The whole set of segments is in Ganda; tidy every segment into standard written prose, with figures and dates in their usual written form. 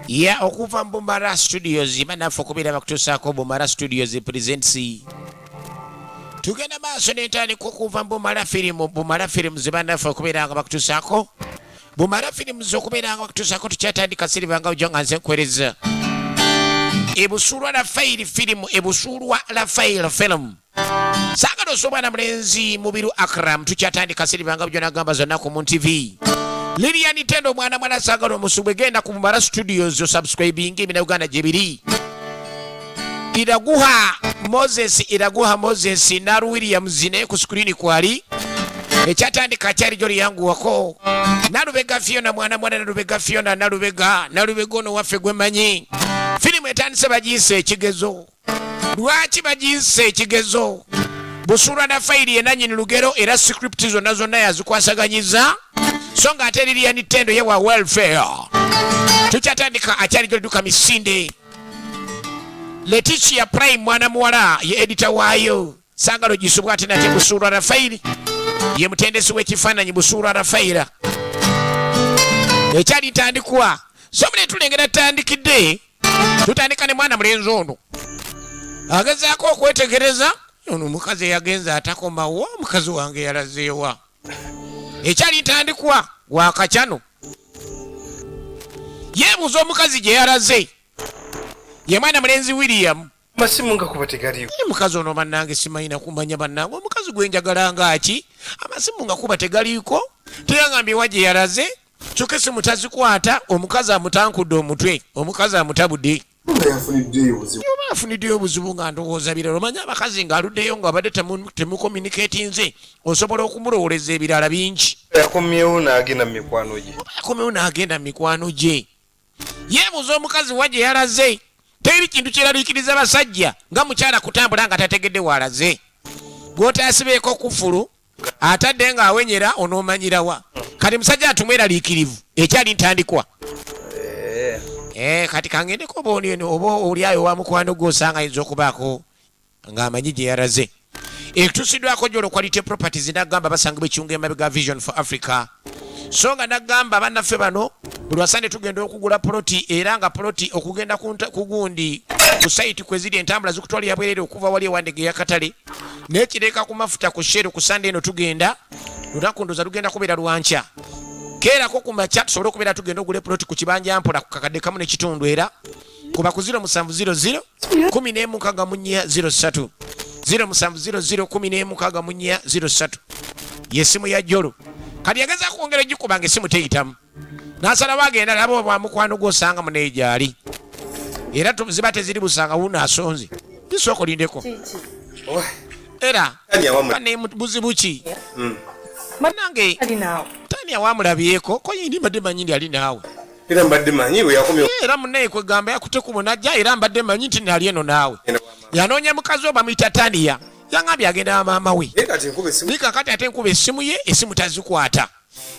Ya okuva mu Bumara Studios, banaffe okubeera bakutuusaako Bumara Studios presents. Tugenda maaso n'entandikwa okuva mu Bumara Firimu, Bumara Films, bannaffe okubeera nga bakutuusaako Bumara Films, okubeera nga bakutuusaako. Tukyatandika siriva nga ujja nga nze nkuweereza Ebusuulwa Rafairi firimu, Ebusuulwa Rafairi film. Saagala osubwana mulenzi Mubiru Akram. Tukyatandika siriva nga ujja nagamba zonna ku Mun TV. Lilian Tendo, omwana mwana saagala omusubwe. Genda ku Bumara Studios osubscribing ebina Uganda gye biri. Iraguha Moses, Iraguha Moses Naru Williams naye ku screen kwali. Ekyatandika kyali gyo liyanguwako. Nalubega Fiona, mwana mwana Nalubega Fiona, Nalubega, Nalubega ono waffe gwe manyi. Firimu etandise bagiyise Ekigezo. Lwaki bagiyise Ekigezo? Busuulwa na Fayiri yenanyini lugero era script zonna zonna yazikwasaganyiza, so nga ate Lilian Tendo ye wa welfare. Tukyatandika akyali gyoliduka misinde. Leticia Prime, mwana muwala, ye editor waayo. Sangalo gisubwa ate nate Busuulwa Rafairi ye mutendesi w'ekifaananyi. Busuulwa Rafaira ekyali ntandikwa so mune tulengera tutandikidde. Tutandika ne mwana mulenzi ono agezaako okwetegereza ono omukazi eyagenze atakomawo. Omukazi wange yalazeewa? Ekyali ntandikwa wakakyano yeebuuza omukazi gye yalaze. Ye mwana mulenzi William. Masimu nga kuba tegaliwo. Naye mukazi ono bannange simanyina kumanya. Bannange, omukazi gwe njagala ngaaki? Amasimu nga kuba tegaliiko, teyangambye wa gye yalaze, kyokka esimu tazikwata. Omukazi amutankudde omutwe, omukazi amutabudde. Nga yafuniddeyo obuzibu. Oba afuniddeyo obuzibu nga ndowooza birala. Omanyi abakazi ng'aluddeyo nga abadde temucommunicatinze, osobola okumulowoleza ebirala bingi. Yakomyewo n'agenda mu mikwano gye. Oba yakomyewo n'agenda mu mikwano gye. Yeebuuza omukazi wa gye yalaze. Teri kintu kyeraliikiriza basajja nga mukyala kutambula nga tategedde waalaze. Gw'otaasibeeko kufulu atadde ng'awenyera onoomanyirawa? Kati musajja atumweraliikirivu. Ekyali ntandikwa. Eh, kati kangendeko oba oli eno oba oli ayo wa mukwano gwe osanga ayinza okubaako ng'amanyi gye yalaze. Etusiddwako Jolo Quality Properties, nagamba basangibwa ekiunga emabega Vision for Africa. So nga nagamba bannaffe bano buli wasande tugenda okugula poloti, era nga poloti okugenda ku gundi ku site kwe ziri, entambula zikutwalira bwerere okuva wali ewandege eyakatale nekireka ku mafuta ku Shell. Ku Sande eno tugenda, lunaku ndoza lugenda kubeera lwankya, keerako ku makya tusobole okubeera tugenda ogula epuloti ku kibanja mpola ku kakadde kamu n'ekitundu, era kuba ku 0700 1164 03, 0700 1164 03 yesimu ya Jolo. Kati yageza kwongera ogikuba nga esimu teyitamu, nasalawo agenda laba obwa mukwano gwosanga munaye gyali, era ziba teziri busanga wuno asonze kisooka olindeko. Era bane buzibu ki banange? Ali naawe. Tania wamulabyeko ko yindi? Mbadde manyi ndi ali naawe. Era mbadde manyi bwe yakomye. Era munaye kwegamba yakute kubo najja, era mbadde manyi nti nali eno naawe. Yanoonya mukazi we bamuyita Taniya, yaŋambye agenda wa maama we. Naye kati nkuba esimu. Naye kakati ate nkuba essimu ye, esimu tazikwata.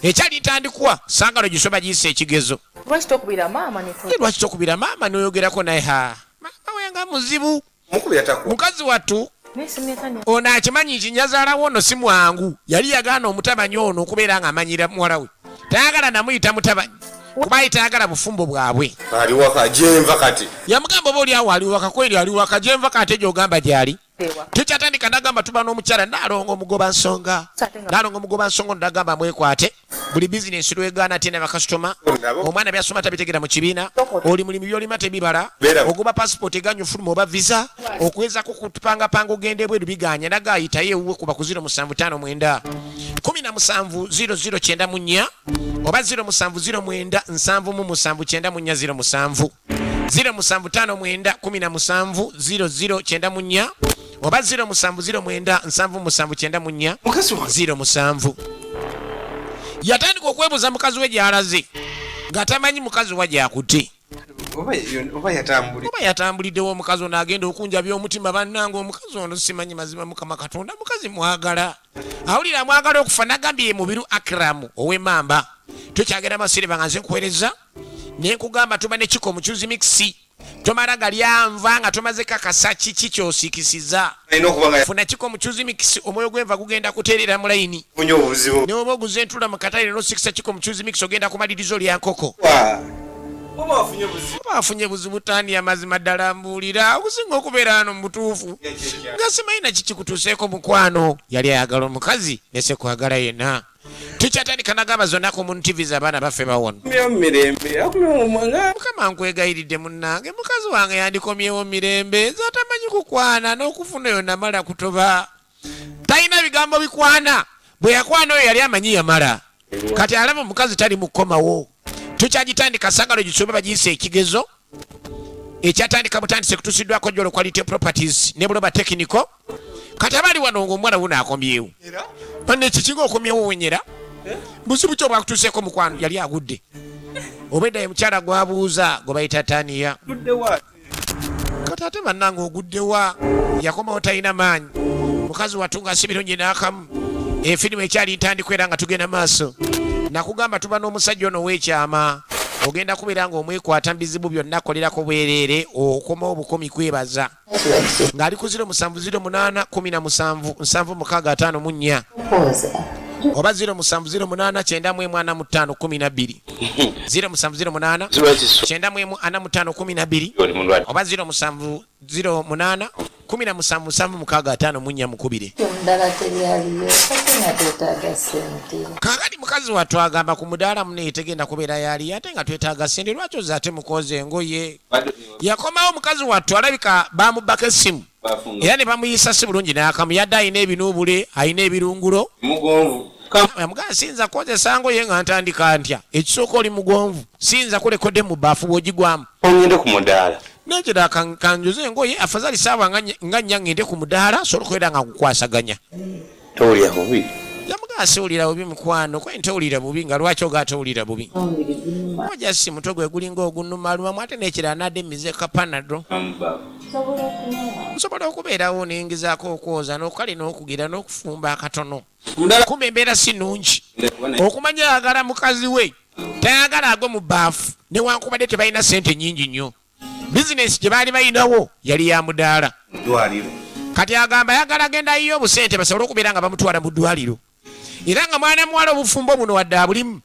Ekyali ntandikwa sangalo gisoba giyise Ekigezo. Lwaki tokubira maama ne Ye lwaki tokubira maama noyogerako naye? Ha, maama we nga muzibu. Mukubira takwa. Mukazi wattu. N'essimu ya Tania. Ono akimanyi nti nyazaalawo ono si mwangu. Yali yagaana omutabanyi ono okubeera nga amanyira muwala we, tayagala namuyita mutabanyi kuba ye tayagala bufumbo bwabwe. Ali waka gyenva kati. Yamugamba oba oliawo ali waka kweri, ali waka gyenva kati gyogamba gyali. Ewa. Tukyatandika nagamba tuba n'omukyala Naalongo omugoba nsonga. Naalongo omugoba nsonga ono nagamba mwekwate buli bizinesi lwegaana ate nabakasitoma. Omwana byasoma tabitegera mu kibiina, oli mulimi byolima tebibala, ogoba passport eganya ofuluma oba visa okwezako kupangapanga ogenda ebweru biganya. Naga ayitayo ewuwe kuba ku 0759 17 00 94 oba 0709 77 94 07, 0759 17 00 94 oba 0709 77 94 Mukazi wange. 07. Yatandika okwebuuza mukazi we gy'alaze nga tamanyi mukazi wa gyakutte. Oba yatambulira. Oba yatambuliddewo. Omukazi ono agenda okunjabya omutima. Bannange, omukazi ono simanyi mazima. Mukama Katonda, mukazi mwagala, awulira amwagala okufa. Nagambye ye Mubiru Akramu ow'Emamba. Tukyagenda masiriba nga nze nkuweereza naye nkugamba tuba ne kiko mucuzi mix. Tomala galyanva nga tomaze kakasa kiki kyosiikisiza. Alina okuba nga Funa kiko mucuzi mix, omwoyo gw'enva gugenda kuteerera mu layini. Yafunye obuzibu. Ne oba oguza entula mu katale nosikisa kiko mucuzi mix, ogenda kumaliriza olya nkoko. Wa. Oba afunye buzibu tani amazima ddala mbuulira okusinga okubeera wano mu butuufu nga simanyi na kikikutuuseeko mukwano. Yali ayagala omukazi nese kwagala yenna. Tukyatandika nagamba zonna ku Moon TV z'abaana baffe bawona. Mukama nkwegayiridde munnange, mukazi wange yandikomyewo mirembe, nze atamanyi kukwana n'okufuna oyo namala kutoba. Talina bigambo bikwana, bwe yakwana oyo yali amanyi yamala. Kati alaba omukazi tali mu kukomawo. Tukyagitandika sagalo gisoobe bagiyise ekigezo ekyatandika butandise kutusiddwako Jolo Quality Properties ne Buloba Technical. Kati abali wano ng'omuwala wuno akomyewo. Banne kikinga okomyewo wenyera. Buzibu ki obwakutuuseeko mukwano? Yali agudde. Obwedda ye mukyala gw'abuuza gwe bayita Tania. Kati ate bannange oguddewa? Yakomawo talina maanyi. Mukazi wattu nga si birungi n'akamu. Efirimu ekyali ntandikwa era nga tugenda maaso. Nakugamba tuba n'omusajja ono ow'ekyama. Ogenda kubeera ng'omwekwata mu bizibu byonna akolerako bwereere okomawo bukomi kwebaza. Ng'ali ku 0708 17 76 54 oba 0708 91 45 12 0708 91 45 12 oba 0708 17 76 54 mukubire. Omudala teryaliyo ate nga twetaaga ssente. Kaakati mukazi wattu agamba ku mudaala munne tegenda kubeera yaliyo ate nga twetaaga ssente, lwaki ozze ate mukwoza engoye? Yakomawo mukazi wattu alabika baamubbako essimu era ne bamuyisa si bulungi n'akamu, yadde alina ebinuubule alina ebirungulo. Yamugamba siyinza kukozesa ngoye nga ntandika ntya, ekisooka oli mugonvu siyinza kulekodde mu bbaafu bw'ogigwamu. Ongende ku mudaala. Nekira kanjuze engoye afazali saawa nga nnya ngende ku mudaala sobola okubeera nga nkukwasaganya. Towulira bubi? Yamugamba siwulira bubi mukwano, kwe ntowulira bubi nga lwaki ogaa towulira bubi? Oja si mutwe gwe gulinga ogunumalumamu ate n'ekirala nadde mmize kapanado. Nsobola okubeerawo ne ngezaako okwoza n'okale n'okugira n'okufumba akatono. Kumbe embeera si nnungi. Okumanya ayagala mukazi we tayagala agwe mu bbaafu newankubadde tebalina ssente nnyingi nnyo. Bizinensi gye baali balinawo yali ya mudaala. Kati agamba ayagala agenda ayiye obusente basobole okubeera nga bamutwala mu ddwaliro. Era nga mwana muwala obufumbo buno wadde abulimu,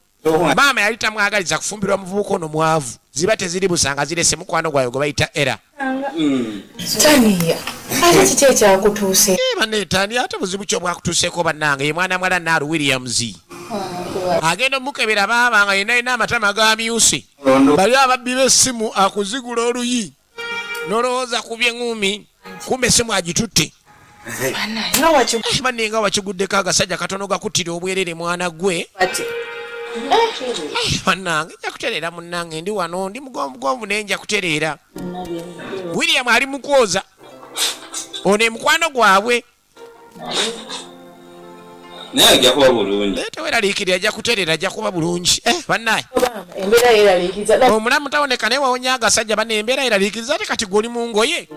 maama yali tamwagaliza kufumbirwa muvubuka ono mwavu. Ziba teziri busanga zirese mukwano gwayo gwe bayita Era. Tania, ate kiki ekyakutuuse? Banne Tania ate buzibu ki obwakutuuseeko bannange? Ye mwana muwala Naalu Williams. Agenda omukebera baaba nga yenna yenna amatama gamyuse. Bali ababbi b'essimu akuzigula oluyi n'olowooza ku by'eŋŋumi, kumbe essimu agitutte. Banne nga wakiguddeko agasajja katono gakuttira obwerere mwana gwe. Bannange nja kutereera munnange, ndi wano ndi mugonvugonvu naye nja kutereera. William ali mu kwoza ono emukwano gwabwe. Naye ajja kuba bulungi. Naye teweraliikirira ajja kutereera, ajja kuba bulungi. Bannaye. Embeera yeeraliikiriza. Omulamu tawoneka naye wawonya agasajja banne embeera yeeraliikiriza ate kati gwe oli mu ngoye.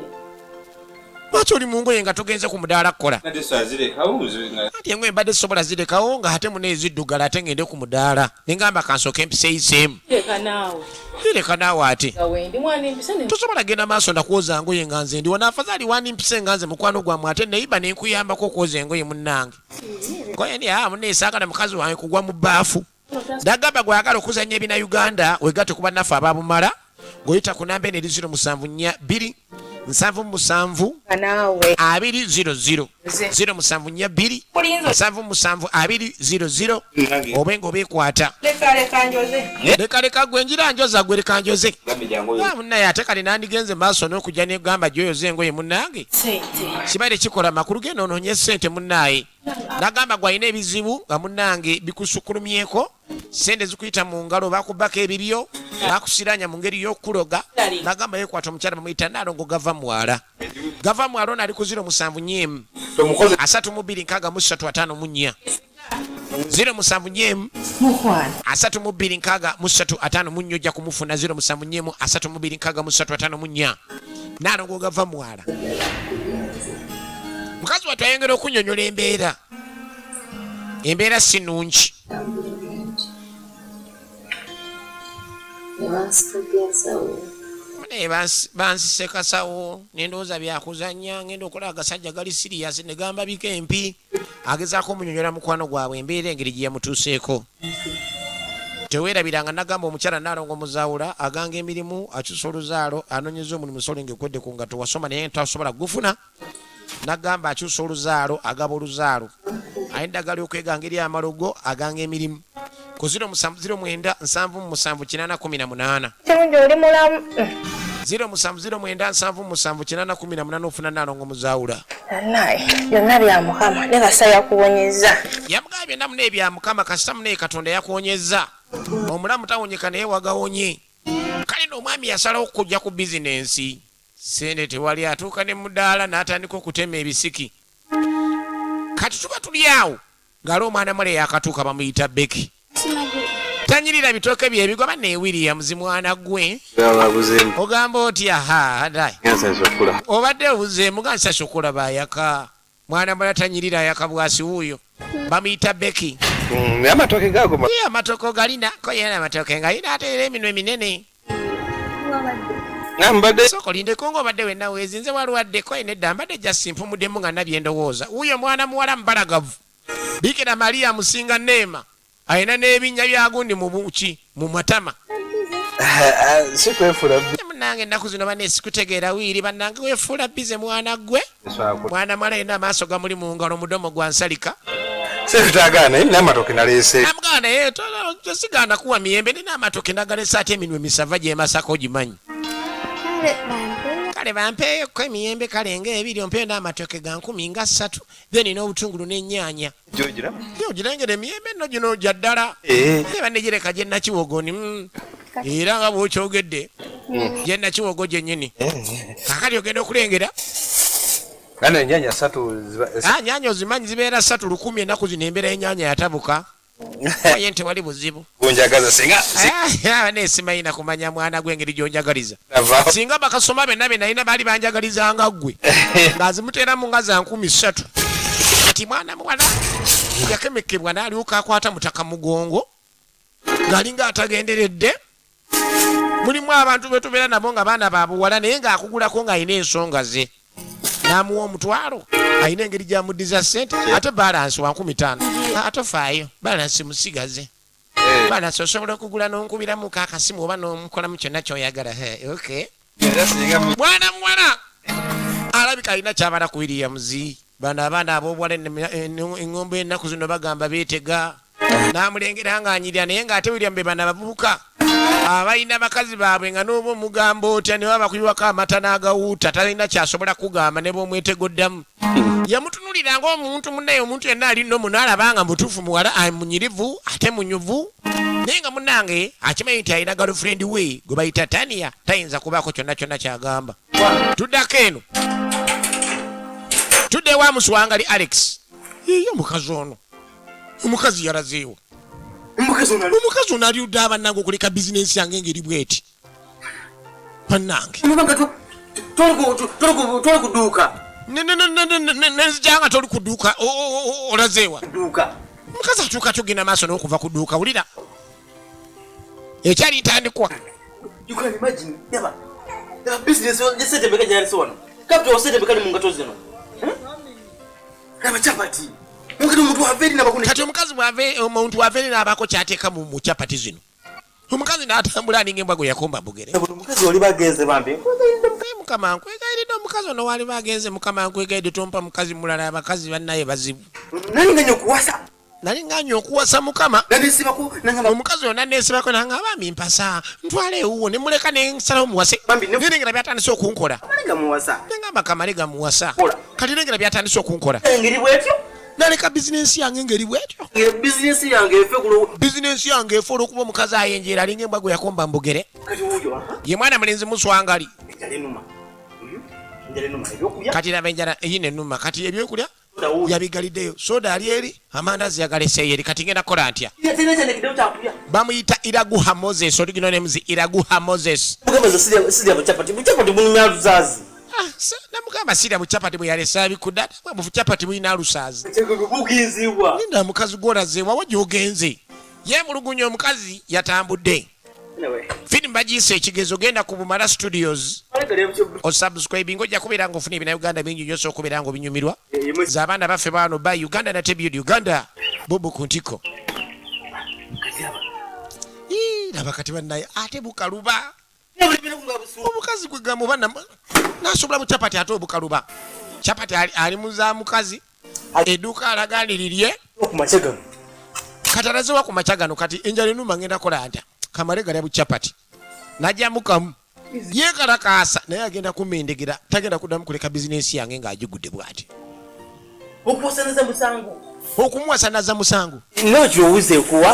Lwaki oli mu ngoye nga tugenze ku mudaala kukola? Anti engoye mbadde sisobola zirekawo nga ate mune eziddugala ate ngende ku mudaala. Ne ngamba kansooke mpiseeyiseemu. Leka naawe ate. Tosobola genda maaso na kwoza ngoye nga nze ndi wano. Afadhali wandimpise nga nze mukwano gwammwe ate neyiba ne nkuyambako okwoza engoye munnange. Ngoye ndi munne saagala mukazi wange kugwa mu bbaafu. Nagamba gw'ayagala okuzannya ebina Uganda wegatte ku bannaffe ababumala ng'oyita ku namba eno eri 0742 77 200 0742 77 200 obe ng'obeekwata. Leka leka gwe ngira njoza gwe leka njoze. Munnaye ate kale nandigenze maaso n'okujja ne gamba gy'oyoza engoye munnange. Kibaire kikola makulu genda onoonye ssente munnaye. Nagamba gw'alina ebizibu nga munnange bikusukkulumyeko, ssente zikuyita mu ngalo bakubbako ebibyo, bakusiranya mu ngeri y'okukuloga. Nagamba yeekwata omukyala bamuyita Nnaalongo Gava Mwala. Gava Mwala ono ali ku 074 32 63 54. 074 32 63 54 ojja kumufuna 074 32 63 54. Nnaalongo Gava Mwala. Mukazi wattu ayongera okunnyonnyola embeera. Embeera si nnungi. Naye bansise kasawo ne ndowooza byakuzannya, ngenda okulaba agasajja gali siriyasi ne gambabika empi. Agezaako omunyonyola mukwano gwabwe embeera engeri gye yamutuuseeko. Teweerabiranga nagamba omukyala Naalongo Muzaawula aganga emirimu, akyusa oluzaalo, anoonyeza omulimu solinga ekwedde ku nga tewasoma naye tasobola kugufuna. Nagamba akyusa oluzaalo, agaba oluzaalo, alina eddagala lyokweganga eri amalogo, aganga emirimu ku 0709 77 8 18. Kirungi oli mulamu. 0709 77 8 18 ofuna Naalongo Muzaawula. Naye byonna bya Mukama, ne kasa yakuwonyeza. Yamugamba byonna muna ebya Mukama, kasita munaye Katonda yakuwonyezza. Omulamu tawonyeka naye wagawonye. Kale n'omwami yasalawo okujja ku bizinensi, sente tewali, atuuka ne mudaala n'atandika okutema ebisiki. Kati tuba tuli awo ng'ali omwana mule yakatuuka, bamuyita Beki, tanyirira bitooke byebigwa banne. Williams, mwana gwe, ogamba otya? Ha, dai obadde obuzeemu nga nsasa okulaba ayaka. Mwana mula tanyirira, ayaka bwasi. Wuuyo bamuyita Beki. Amatooke gago. Ye amatooke ogalina ko? Yena amatooke ngayina, ate era eminwe minene. Mbadde Sooka olindeko ng'obadde wenna weezinze, walwaddeko? Nedda, mbadde just mpumuddemu nga nabye ndowooza. Wuuyo mwana muwala mubalagavu, Bikira Mariya musinga neema, alina n'ebinnya byagundi mu buki mu matama. Si kwefula. Munange, ennaku zino banne sikutegeera. Wiiri bannange, weefuula busy mwana gwe. Mwana mwala yenna amaaso gamuli mu ngalo, mudomo gwa nsalika. Sefutagaana naye nina amatooke naleese. Amugamba naye tosigaana kuwa miyembe, nina amatooke nagalesa, ate eminwe misava gyemasaka ogimanyi. Kale bampeeyoko emiyembe kale ngaebiri, ompeyo n'amatooke ga 130,000, then n'obutungulu n'ennyaanya. Jogira. Ye ogirengera emiyembe nno gino gya ddala. Eba negireka gye nakiwogoni era nga bw'okyogedde gye nakiwogo gyennyini. Kakati ogenda okulengera Gano ennyanya ssatu Ah, nyaanya ozimanyi zibeera 3 1,000. Ennaku zino embeera y'ennyaanya yatabuka, naye tewali buzibu. Gunjagaza singa Ah, nesimanyi nakumanya mwana gw'engeri gy'onjagaliza. Nava. Singa bakasoma benna be nalina baali banjagalizanga ggwe, ng'azimuteeramu nga za 3,000. Kati mwana muwala yakemekebwa n'alyoka akwata mutaka mugongo ng'alinga atagenderedde. Mulimu abantu betubeera nabo nga baana babuwala, naye ng'akugulako ng'alina ensonga ze, n'amuwa 500, alina engeri gyamuddiza ssente, ate balance wa 5,000. Atofaayo, balance musigaze. Balance osobola okugula n'onkubiramu akasimu oba n'omukolamu kyonna ky'oyagala. He, okay. Era singa Mwana muwala alabika alina kyabala ku Williams. Bano abaana ab'obuwala eŋŋombo ennaku zino bagamba beetega, n'amulengera ng'anyirira, naye ng'ate William be bano abavubuka abalina bakazi baabwe nga n'oba omugamba otya ne baba bakuyiwako amata n'agawuuta, talina kyasobola kugamba ne bw'omwetegoddamu. Yamutunulira ng'omuntu munnaye, omuntu yenna ali nno muno alaba nga mutuufu muwala munyirivu ate munyuvu, naye nga munnange akimanyi nti alina girlfriend we gwe bayita Tania, tayinza kubaako kyonna kyonna kyagamba. Tuddako eno, tudde ewa Muswangali Alex. Yiyo omukazi ono, omukazi yalazeewo. Omukazi ono aliudde abannange okuleka bizinensi yange ngeri bweti bannange. Toli kuduuka. Nenzija nga toli kuduuka, olazeewa? Duuka. Omukazi atuuka kyogenda maaso n'okuva ku dduuka, wulira ekyali ntandikwa. You can imagine, yaba yaba business sente meka gyalese wano, capital sente meka mu ngato zino. Laba chapati mukati, omuntu ava eri nabakune. Kati omukazi bwave, omuntu ava eri n'abaako kyateeka mu capati zino, omukazi n'atambula aninga embwa gwe yakomba bugere. Omukazi oli bagenze bambi. Naye Mukama nkwegayiridde, omukazi ono wali bagenze, Mukama nkwegayiridde tompa mukazi mulala, abakazi bannaye bazibu. Nali nganya okuwasa. Nali nganya okuwasa, Mukama. Nanesibako nangamba. Omukazi ono nanesibako nanga bambi mpasa ntwala ewuwo, nemuleka nensalawo muwase. Bambi, Nerengera byatandise okunkola. Malenga muwasa. Nengamba kamale gamuwasa. Kola. Kati nengera byatandise okunkola. Engeri bwetyo. Naleka bizinensi yange ngeri bwetyo. Bizinesi yange efe kulo. Bizinensi yange efe olwokuba omukazi ayenjeera alinga embwa gwe yakomba mbugere. Kati wuuyo, aha. Ye mwana mulenzi Muswangali. Enjala enuma. Enjala enuma, ebyokulya. Kati laba enjala eyina enuma, kati ebyokulya Soda wuuyo. yabigaliddeyo, soda ali eri, amandazi yagaleseeyo eri, kati ngenda kukola ntya? Tena kyanekidewo kyakulya. Bamuyita Iraguha Moses, original names Iraguha Moses. Mugamba nze sirya bucapati, bucapati bunyumya lusaazi. Ah, namugamba sirya bucapati, bwe yalesa abikudda bucapati bulina alusaazi. Buginzibwa. Linda, mukazi gwolaze wawa gyogenze? Yemulugunya, omukazi yatambudde. Anyway, Firimu bagiyise Ekigezo. Genda ku Bumala Studios malegale osubscribing, ojja kubeera nga ofuna ebinauganda bingi nnyo, osobola okubeera nga obinyumirwa. Ze abaana baffe baano ba Uganda nate byud Uganda bubu ku ntiko. Kati aba Laba kati bannaye ate bukaluba omukazi gwe gamba oba nasobola mu capati ate obukaluba capati ali mu za mukazi edduuka alaga lirirye kati alazewa ku makya gano kati enjala enuma ngenda kola ntya kamale galya bucapati najjamu kamu yeekalakaasa naye agenda kumendegera tagenda kuddamu kuleka bizinensi yange ng'agigudde bw'ati. Okuwasanaza musango. Okumuwasanaza musango. Nawe kirowoozeeko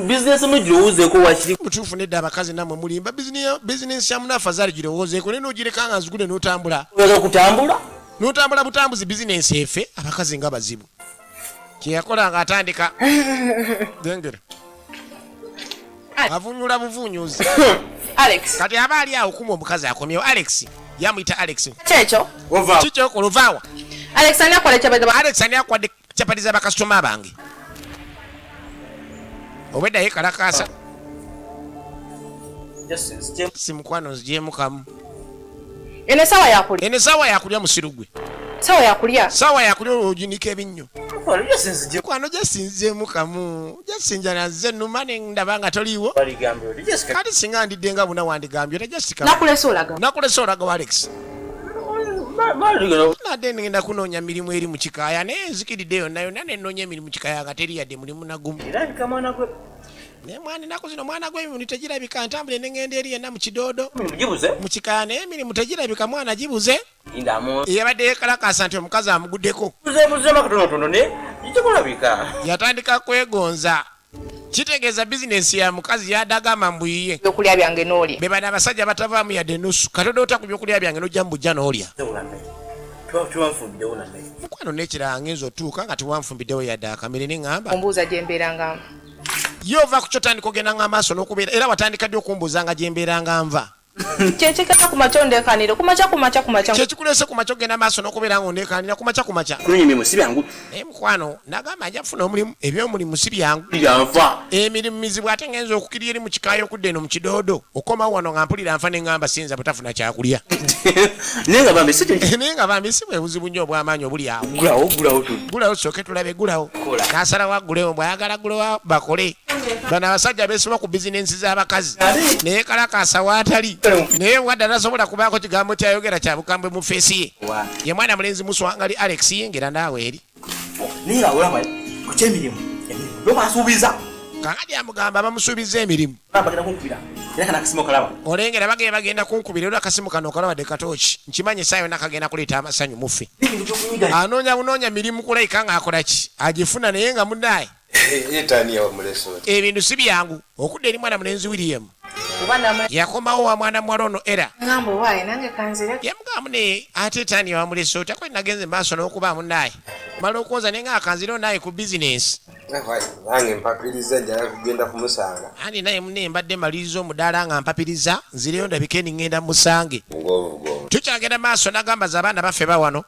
bizinensi mu girowoozeeko wakiri. Mutuufu nedda abakazi nammwe mulimba bizinensi ya munaffe zaali girowoozeeko naye n'ogireka nga nzigule n'otambula. Oyagala kutambula? N'otambula butambuzi bizinensi efe abakazi nga bazibu. Kye yakola ng'atandika dengera. Avunyula buvunyuzi. Alex. Kati aba ali awo kuma omukazi akomyewo Alex. Yamuyita Alex. Kyekyo. Kikyo oluvaawa. Alex ani akwala chapati za Alex ani akwadde chapati za bakasitoma bange. Obwedda yeekalakaasa. Si mukwano nzigyemu kamu. Eno essaawa yakulya. Eno essaawa yakulya musiru gwe. Ssaawa yakulya. Ssaawa yakulya oginika ebinnyo. Mukwano jasinzeemu kamu. Jasinja nze nnuma ne ndaba nga toliiwo. Kati singa ndidde nga buna wandigambye otya Jessica. Nakulese olaga. Nakulese olaga Alex. Nadde ngenda kunoonya mirimu eri mu kikaaya naye nzikiridde yonna yonna ne nnoonya emirimu kikaaya nga teri yadde mulimu na gumu. Naye mwana ennaku zino mwana gw'emirimu tegirabika ntambule ne ŋŋenda eri yenna mu kidoodo mu kikaaya naye emirimu tegirabika mwana gibuze. Yabadde yeekalakaasa nti omukazi amuguddeko. Yatandika kwegonza. Kitegeeza bizinensi ya mukazi yadagamba mbu yiye. Ebyokulya byange n'olya. Be bano abasajja batavaamu yadde ennusu. Katono ota ku byokulya byange n'ojja mu bujja n'olya. Mukwano n'ekirala ngenze otuuka nga tewanfumbiddewo yadde akamere ne ŋŋamba. Ombuuza gye mbeera nga nva. Ye ova ku ky'otandika ogenda nga amaaso n'okubeera era watandika ddi okumbuuza nga gye mbeera nga nva? Kyekikata ku makya ondeekaanira ku makya ku makya ku makya. Kyekikuleese ku makya ogenda maaso n'okubeera ng'ondeekaanira ku makya ku makya. Kunoonya emirimu si byangu. Naye mukwano nagamba nja kufuna omulimu eby'omulimu si byangu. Byanfa. Emirimu mizibu ate ngenza okukirya eri mu kikaayo okudda eno mu kidoodo okomawo wano nga mpulira nfa ne ŋŋamba siyinza butafuna kyakulya. Naye nga bambi si Naye nga bambi si bwe buzibu nnyo obw'amaanyi obuli awo. Gulawo gulawo tu. Gulawo tusooke tulabe gulawo. N'asalawo aggulewo bw'ayagala gulawo bakole. Bano abasajja beesiba ku bizinensi z'abakazi naye kalakaasa waatali naye wadde tasobola kubaako kigambo kyayogera kya bukambwe mu feesi ye. Ye mwana mulenzi muswangali Alex yingira naawe eri. Naye nga olaba ku ky'emirimu emirimu basuubiza. Kakati amugamba bamusuubiza emirimu. Olengera bagenda bagenda kunkubira era akasimu kano okalabadde katooki nkimanyi essaawa yonna kagenda kuleeta amasanyu muffe. Anoonya bunoonya mirimu kulayika ng'akola ki agifuna naye nga munaaye. Ebintu si byangu okudda eri mwana mulenzi William yakomawo wa mwana muwala ono era yamugamba mune ate tani wamulese otya kwe nagenze maaso n'okuba munaaye mala okwoza naye nga akanzirewo naaye ku bizinensi. Nange mpapiriza njala kugenda kumusanga. Ani naye mune mbadde maliriza omudaala nga mpapiriza nzireyo ndabike ni ngenda musange. Tukyagenda maaso nagamba za abaana baffe ba wano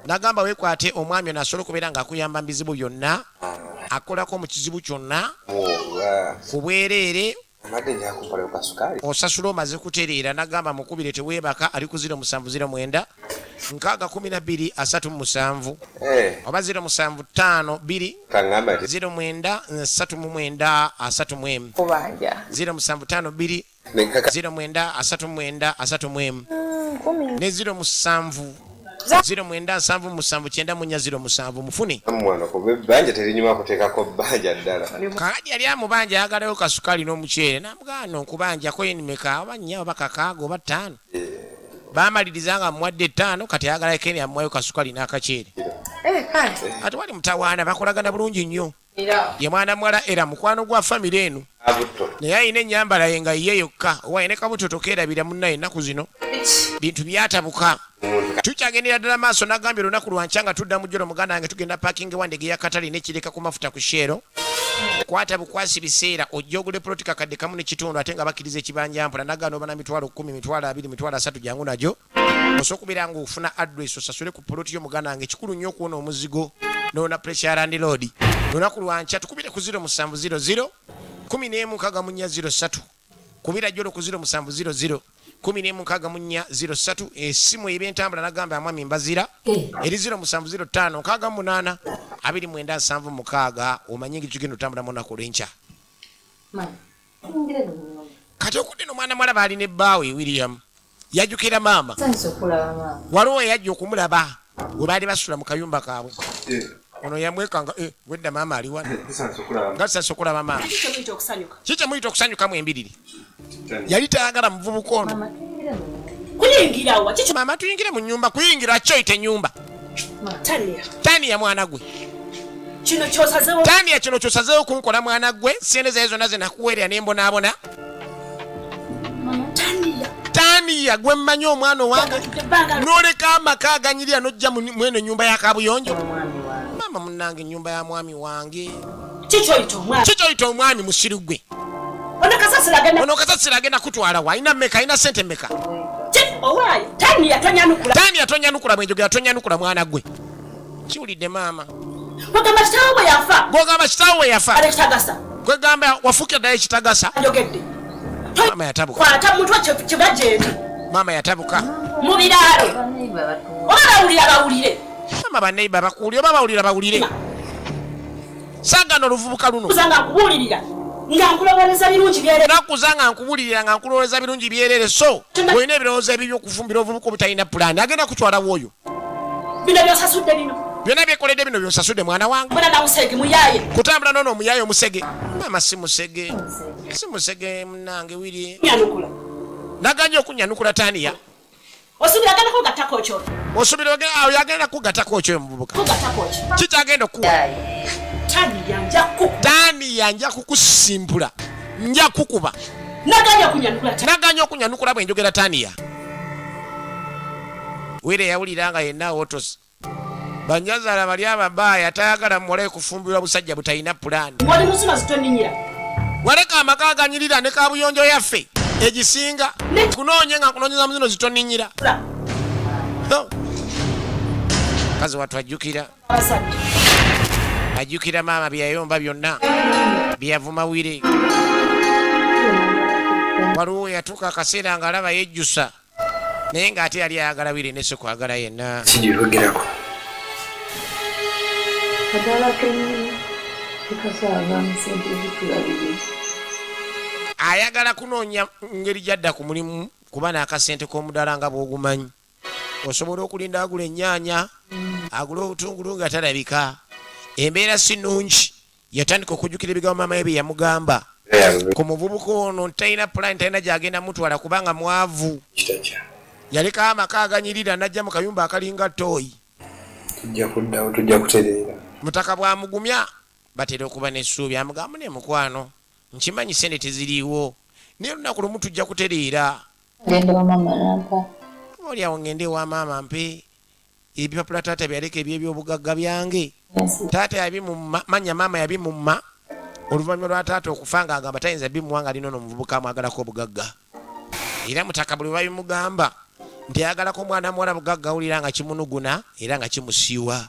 nagamba weekwate omwami ono asobola okubeera ng'akuyamba mu bizibu byonna akolako mu kizibu kyonna ku bwereere osasula omaze kutereera nagamba mukubire teweebaka ali ku 0709 6 12 37 oba 0752 09 39 31 0752 09 39 31 ne 07 09 77 94 07 mufune. Mwana ko banja terinyuma kuteekako bbanja ddala. Kakati yali amubanja ayagalayo kasukali n'omuceere n'amugamba nkubanjako enimeka oba nnya oba kakaaga oba ttaano. Baamaliriza nga amuwadde ttaano kati ayagala Ken amuwayo kasukali n'akaceere. Ate wali mutawaana bakolagana bulungi nnyo. Ye mwana muwala era mukwano gwa famire eno. Naye alina ennyambala ye nga ye yokka owa ne kabuto tokeerabira munnaye ennaku zino. Bintu byatabuka. Tukyagendera ddala maaso nagambye olunaku lwankya nga tudda mu jjolo muganda wange tugenda parking wa ndege ya Katale n'ekireka ku mafuta ku Shell. Kwata bukwasi biseera ojja ogule ploti kakadde kamu n'ekitundu ate nga bakkiriza ekibanja mpola nagaana oba na 10,000, 20,000, 30,000 jangu nagyo. Osobola okubeera ng'ofuna address osasule ku ploti yo muganda wange kikulu nnyo okuwona omuzigo n'ona pressure landlord. Olunaku lwankya tukubire ku 0700 11 64 03 kubira jjolo ku 0700 11 64 03 esimu eb'entambula nagamba mwami Mbazira eri 0705 68 29 76 omanye engeri kigenda otambulamu olunaku olw'enkya. Kati okudde nomwana mwala baali ne bbaawe William yajjukira maama. Nsanyuse okulaba maama. Waliwo eyajja okumulaba we baali basula mu kayumba kaabwe. Ono yamwekanga, "Eh, wedda maama ali wano." Nga tusanyuse okulaba maama. Kiki okusanyuka? Ki kyemuyita okusanyukamu embiriri? Yali tayagala muvubuka ono. Maama, tuyingire mu nnyumba. Kuyingira wa? Kiki? Maama, tuyingire mu nyumba. Kuyingira kyoyita ennyumba? Tania. Taniya, mwana gwe. Kino kyosazewo? Taniya, kino kyosazeewo kunkola, mwana gwe? Sente zaye zonna zenakuweerera nembonaabona. Tania. Taniya, gwe mmanyi omwana owange. Ebbanga. N'oleka amaka aganyirira n'ojja mweno ennyumba ya kabuyonjo. Omwami wange. Maama munnange, ennyumba ya mwami wange. Kikyoyita omwana? Kikyoyita omwami, musiru gwe? Ono kasasiro agenda. Ono kasasiro agenda kutwala wa? Alina mmeka? Alina sente mmeka? Owaaye Tania, tonyanukula. Taniya, tonyanukula, bwenjogera tonyanukula, mwana gwe. Kiwulidde maama? Ogamba kitaawo bwe yafa. Gwogamba kitaawo we yafa. Ale kitagasa. Kwegamba wafuukira ddala ekitagasa. Njogedde. Maama yatabuka. Kwata mutwe kiba gyendi. Maama yatabuka. Mu biraalo. Baneiba batuwa. Oba bawulira bawulire. Maama, baneiba bakuwulire oba bawulira bawulire, saagana oluvubuka luno. Kuza nga nkubuulirira nga nkulowoleza birungi byere. Nakuza nga nkubulirira nga nkulowoleza birungi byerere, so olina ebirowoozo ebibi okufumbira obuvubuka obutalina pulaani. Agenda kutwala bwoyo. Bino byosasudde bino. Byonna byekoledde bino byonsasudde, mwana wange. Mbona namusege muyaye. Kutambula noono omuyaye omusege. Maama, si musege, si musege munange wiri. Nyanukula. Naganye okunyanukula, Taniya. Osubira agenda kugattako kyo? Osubira awo yagenda kugattako kyo muvubuka? Kugattako ki? Kikyagenda okuwa? Taniya, nja kuku. Taniya, nja kukusimbula, nja kukuba. Naganye okunyanukula. Naganye okunyanukula bwe njogera, Taniya. Wire yawulira nga yenna otosi banyazaala bali ababaaya, tayagala muwala kufumbirwa busajja butalina pulaani. Ng'oli musuma zitoninyira. Waleka amaka aganyirira ne kabuyonjo yaffe egisinga, kunoonye nga nkunoonyeza mu zino zitoninyira. Kazi wattu ajjukira. Abazadde. Ajjukira maama byeyayomba byonna byeyavuma wire. Waliwo yatuuka akaseera ng'alaba yejjusa, naye ng'ate yali ayagala wire nese kwagala yenna. Kigiyogerako. Kadaala kennyini tekasaavaamu sente zitulabiriza. Ayagala kunoonya ngeri gyadda ku mulimu, kuba n'akasente k'omudaala nga bw'ogumanyi osobola okulinda agula ennyaanya, agula obutungulu nga talabika. Embeera si nnungi. Yatandika okujjukira ebigambo maama we bye yamugamba ku muvubuka ono nti talina pulaani, talina gy'agenda mutwala kubanga mwavu. Kitakya. Yalekawo amaka aganyirira n'ajja mu kayumba akalinga tooyi. Tujja kuddawo, tujja kutereera. Mutaka bw'amugumya batera okuba n'essuubi. Amugamba, "Ne mukwano, nkimanyi sente teziriiwo, naye olunaku lumu tujja kutereera." Ngenda wa maama nampa. Oli awo ngende ewa maama mpe ebipapula taata byaleka ebyebyobugagga byange. Taata yabimumma, manya maama yabimumma oluvannyuma lwa taata okufa, nga agamba tayinza bimuwa nga alina ono omuvubuka amwagalako obugagga. Era mutaka buli babimugamba nti ayagalako omwana muwala bugagga, awulira nga kimunuguna era nga kimusiiwa.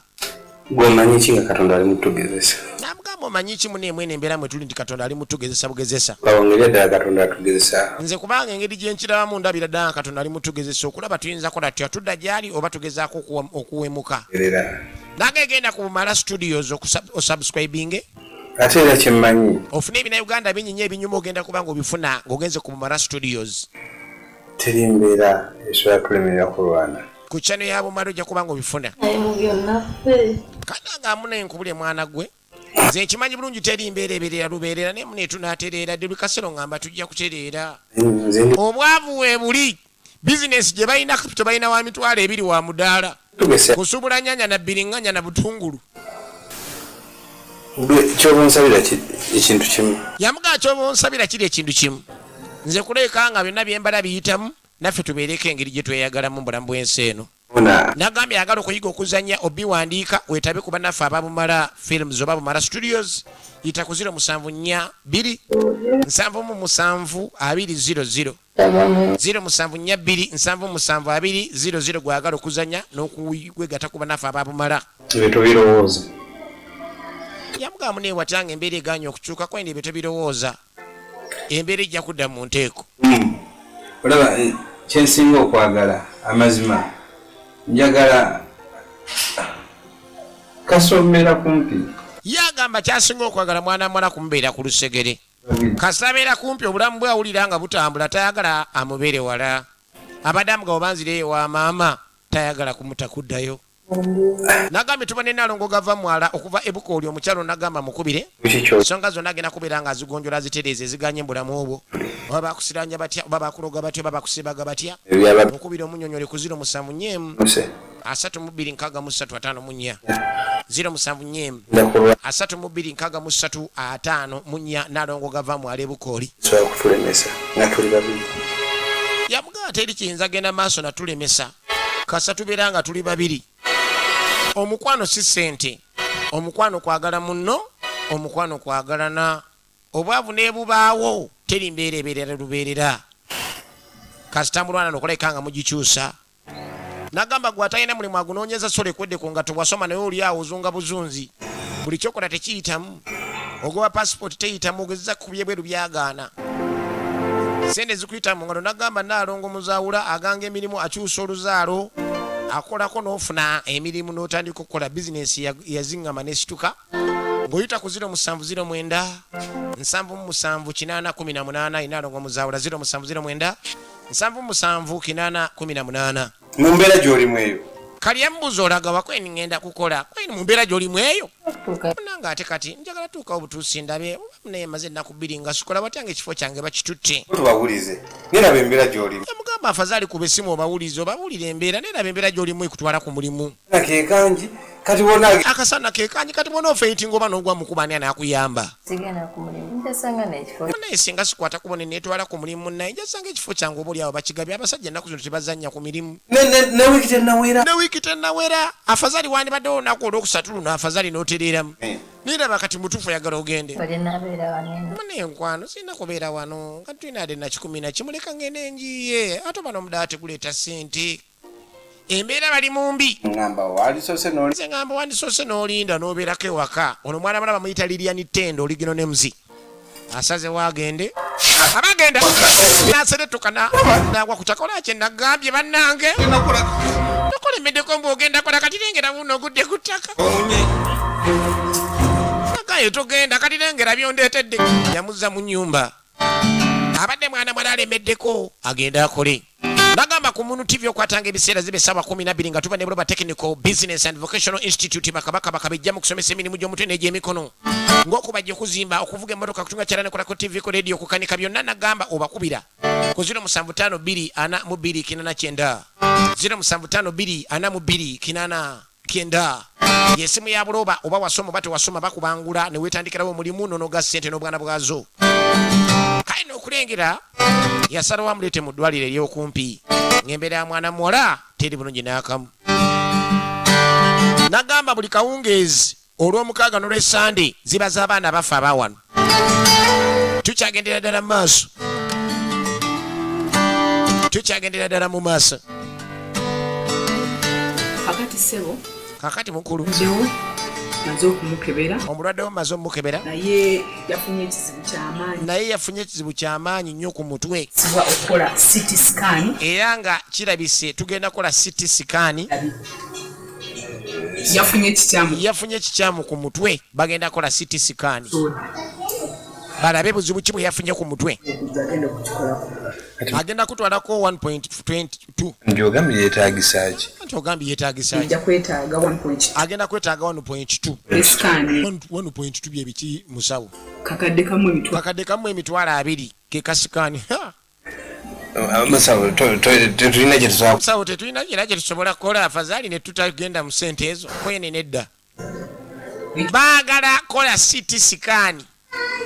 Gwe omanyi ki nga Katonda ali mutugezesa? Namugamba, "Omanyi ki muneemu eno embeera mwe tuli nti Katonda ali mutugezesa bugezesa?" Bawongeri ddala Katonda atugezesa. Nze kubanga engeri gye nkirabamu, ndabira ddala nga Katonda ali mutugezesa okulaba tuyinza kola tutya, tudda gyali oba tugezaako okuwemuka. Erera. Nange genda ku Bumala Studios osubscribinge. Ate era kyemmanyi, ofune ebinauganda bingi nnyo ebinyuma, ogenda kuba nga obifuna ng'ogenze ku Bumala Studios. Teri mbeera esobola tulemerera kulwana. Ku channel ya Bumala ojja kuba nga obifuna. Naye mu byonna ffe. Kananga amuna nkubule, mwana gwe, nze nkimanyi bulungi teri mbeera ebeerera lubeerera, naye mune tunaatereera dde. Lukasero ngamba tujja kutereera. Nze ndi Obwavu we buli bizinesi gye balina, capital balina wa 20,000 wa mudaala. Tugese. Kusuubula nyanya na biriŋŋanya na butungulu. Gwe kyoba onsabira ekintu kimu. Yamugaa, "Kyoba onsabira kiri ekintu kimu, nze kuleka nga byonna byembala biyitamu, naffe tubeereko engeri gye tweyagalamu mu bulamu bw'ensi eno." Ona. Nagambye ayagala okuyiga okuzanya, obiwandiika, weetabe ku bannaffe ababumala Films oba Bumala Studios. Yita ku 0742 77 200, 0742 77 200, gwagala okuzanya n'okwegatta ku bannaffe ababumala. Ebyo tobirowooza. Yamugamba, "Muneewatanga embeera eganye okukyuka kwenda, ebyo tebirowooza, embeera ejja kudda mu nteeko." Olaba kyensinga okwagala, amazima njagala kasomera kumpi. Ye agamba kyasinga okwagala mwana muwala kumubeera ku lusegere. Kasita abeera kumpi, obulamu bwe awulira nga butambula, tayagala amubeere wala. Abadde amugabo banzireyo wa maama, tayagala kumuta kuddayo. Nagambye tuba ne Nalongo gava mwala okuva ebukooli. Omukyalo nagamba mukubire ensonga zonna, agenda kubeera nga azigonjola, azitereeza eziganye mu bulamu obwo, oba bakusiranya batya, oba bakuloga batya, oba bakusibaga batya. Mukubire omunyonyole ku 074 32 63 54, 074 32 63 54. Nalongo gava mwala ebukooli. Sobola kutulemesa nga tuli babiri. Yamugamba teri kiyinza genda maaso natulemesa kasa tubeera nga tuli babiri. Omukwano si ssente, omukwano kwagala munno, omukwano kwagalana. Obwavu n'ebubaawo, teri mbeera ebeerera lubeerera. Kasita mulwana nokulabika nga mugikyusa. Nagamba gwe atalina mulimu agunoonyeza, sole kwedde ku nga tewasoma, naye oli awo ozunga buzunzi, buli kyokola tekiyitamu, ogoba passport teyitamu, ogezeza ku byebweru byagaana, sente zikuyita mu ngalo. Nagamba Naalongo Muzaawula aganga emirimu, akyusa oluzaalo, akolako n'ofuna emirimu n'otandika okukola bizinensi yaziŋŋama nesituka ng'oyita ku 0709 77 8 18. Inaalongo Muzaawula, 0709 77 8 18. Mu mbeera gy'olimu eyo. Kali yamubuuza, olaga wakweni? Ŋŋenda kukola kweni mu mbeera gy'olimu eyo? Munange, ate kati njagala tuukawo butuusi ndabe oba naye maze ennaku 2 nga sikola, watya nga ekifo kyange bakitutte? Tubawulize, neraba embeera gy'olimu. Yamugamba afazaali kuba essimu obawulize, obabuulire embeera, naye raba embeera gy'olimu ekutwala ku mulimu. Kekangi kati wona. Akasana kekangi kati bona ofeitinga oba n'ogwa mukuba, ani anaakuyamba? Sigenda ku mulimu, njasanga n'ekifo. Naye singa sikwata kubo ne neetwala ku mulimu, naye njasanga ekifo kyange oba oliawo bakigabye. Abasajja ennaku zino tebazannya ku mirimu. Ne wiiki tennawera. Ne wiiki tennawera, afazali wandibaddewo olunaku olwokusatu luno, afazali n'otereeramu. Naye raba kati mutuufu oyagala ogende. Oli naabeera wano eno. Naye nkwano, sirina kubeera wano nga tulina ade na 11, leka ngende njiye, ate oba n'omudaala teguleeta ssente, embeera bali mu mbi. Ngamba walisoose n'oli. Nze ngamba wandisoose n'olinda n'obeerako ewaka. Ono mwana mwana bamuyita Lilian Tendo, oligino nemuzi asazewo agende, abagenda naseretuka nagwa ku ttaka. Olaba kye nagambye, bannange, tokolemeddeko mbu ogenda kola, kati lengera buno ogudde ku ttaka. Agaye togenda, kati lengera byondeetedde. Yamuzza mu nnyumba. Abadde mwana mwala alemeddeko agende akole. Nagamba ku Munu TV okwatanga ebiseera ziba essaawa 12 nga tuba ne Buloba Technical Business and Vocational Institute. Bakabaka bakabejja mu kusomesa emirimu gy'omutwe n'egy'emikono ng'okubajja, okuzimba, okuvuga emmotoka, kutunga kyalani, kolako TV, ku radio, kukanika, byonna. Nagamba obakubira ku 0752 42 89, 0752 42 89 yesimu ya Buloba. Oba wasoma oba tewasoma, bakubangula ne weetandikirawo omulimu nonoga ssente n'obwana bwazo. Kale n'okulengera yasalawo amuleete mu ddwaliro ery'okumpi ng'embeera ya mwana muwala teri bulungi n'akamu. Nagamba buli kawungeezi olw'omukaaga n'olwesande ziba z'abaana bafe abawano. Tukyagendera ddala mu maaso, tukyagendera ddala mu maaso. Kakati ssebo. Kakati mukulu. Nzewo maze okumukebera. Omulwadde wo maze omukebera. Naye yafunye ekizibu kyamaanyi. Naye yafunye ekizibu kyamaanyi nnyo ku mutwe. Sibwa okukola CT scan. Era nga kirabise tugenda kukola CT scan. Yafunye ekikyamu. Yafunye ekikyamu ku mutwe, bagenda kukola CT scan balabe buzibu ki bwe yafunye ku mutwe. Agenda okukikolako. Agenda kutwalako 1.22. Nti ogambye yeetagisa ki? Anti ogambye yeetagisa ki? Ojja kwetaaga 1.2. Agenda kwetaaga 1.2. Scan. 1.2 byebiki musawo? Kakadde kamu emitwalo. Kakadde kamu 20,000 ke ka scan. Musawo, tetulina kye tusobola. Musawo, tetulina kira kye tusobola kukola, afazaali ne tutagenda mu ssente ezo kwene. Nedda, baagala kola CT scan,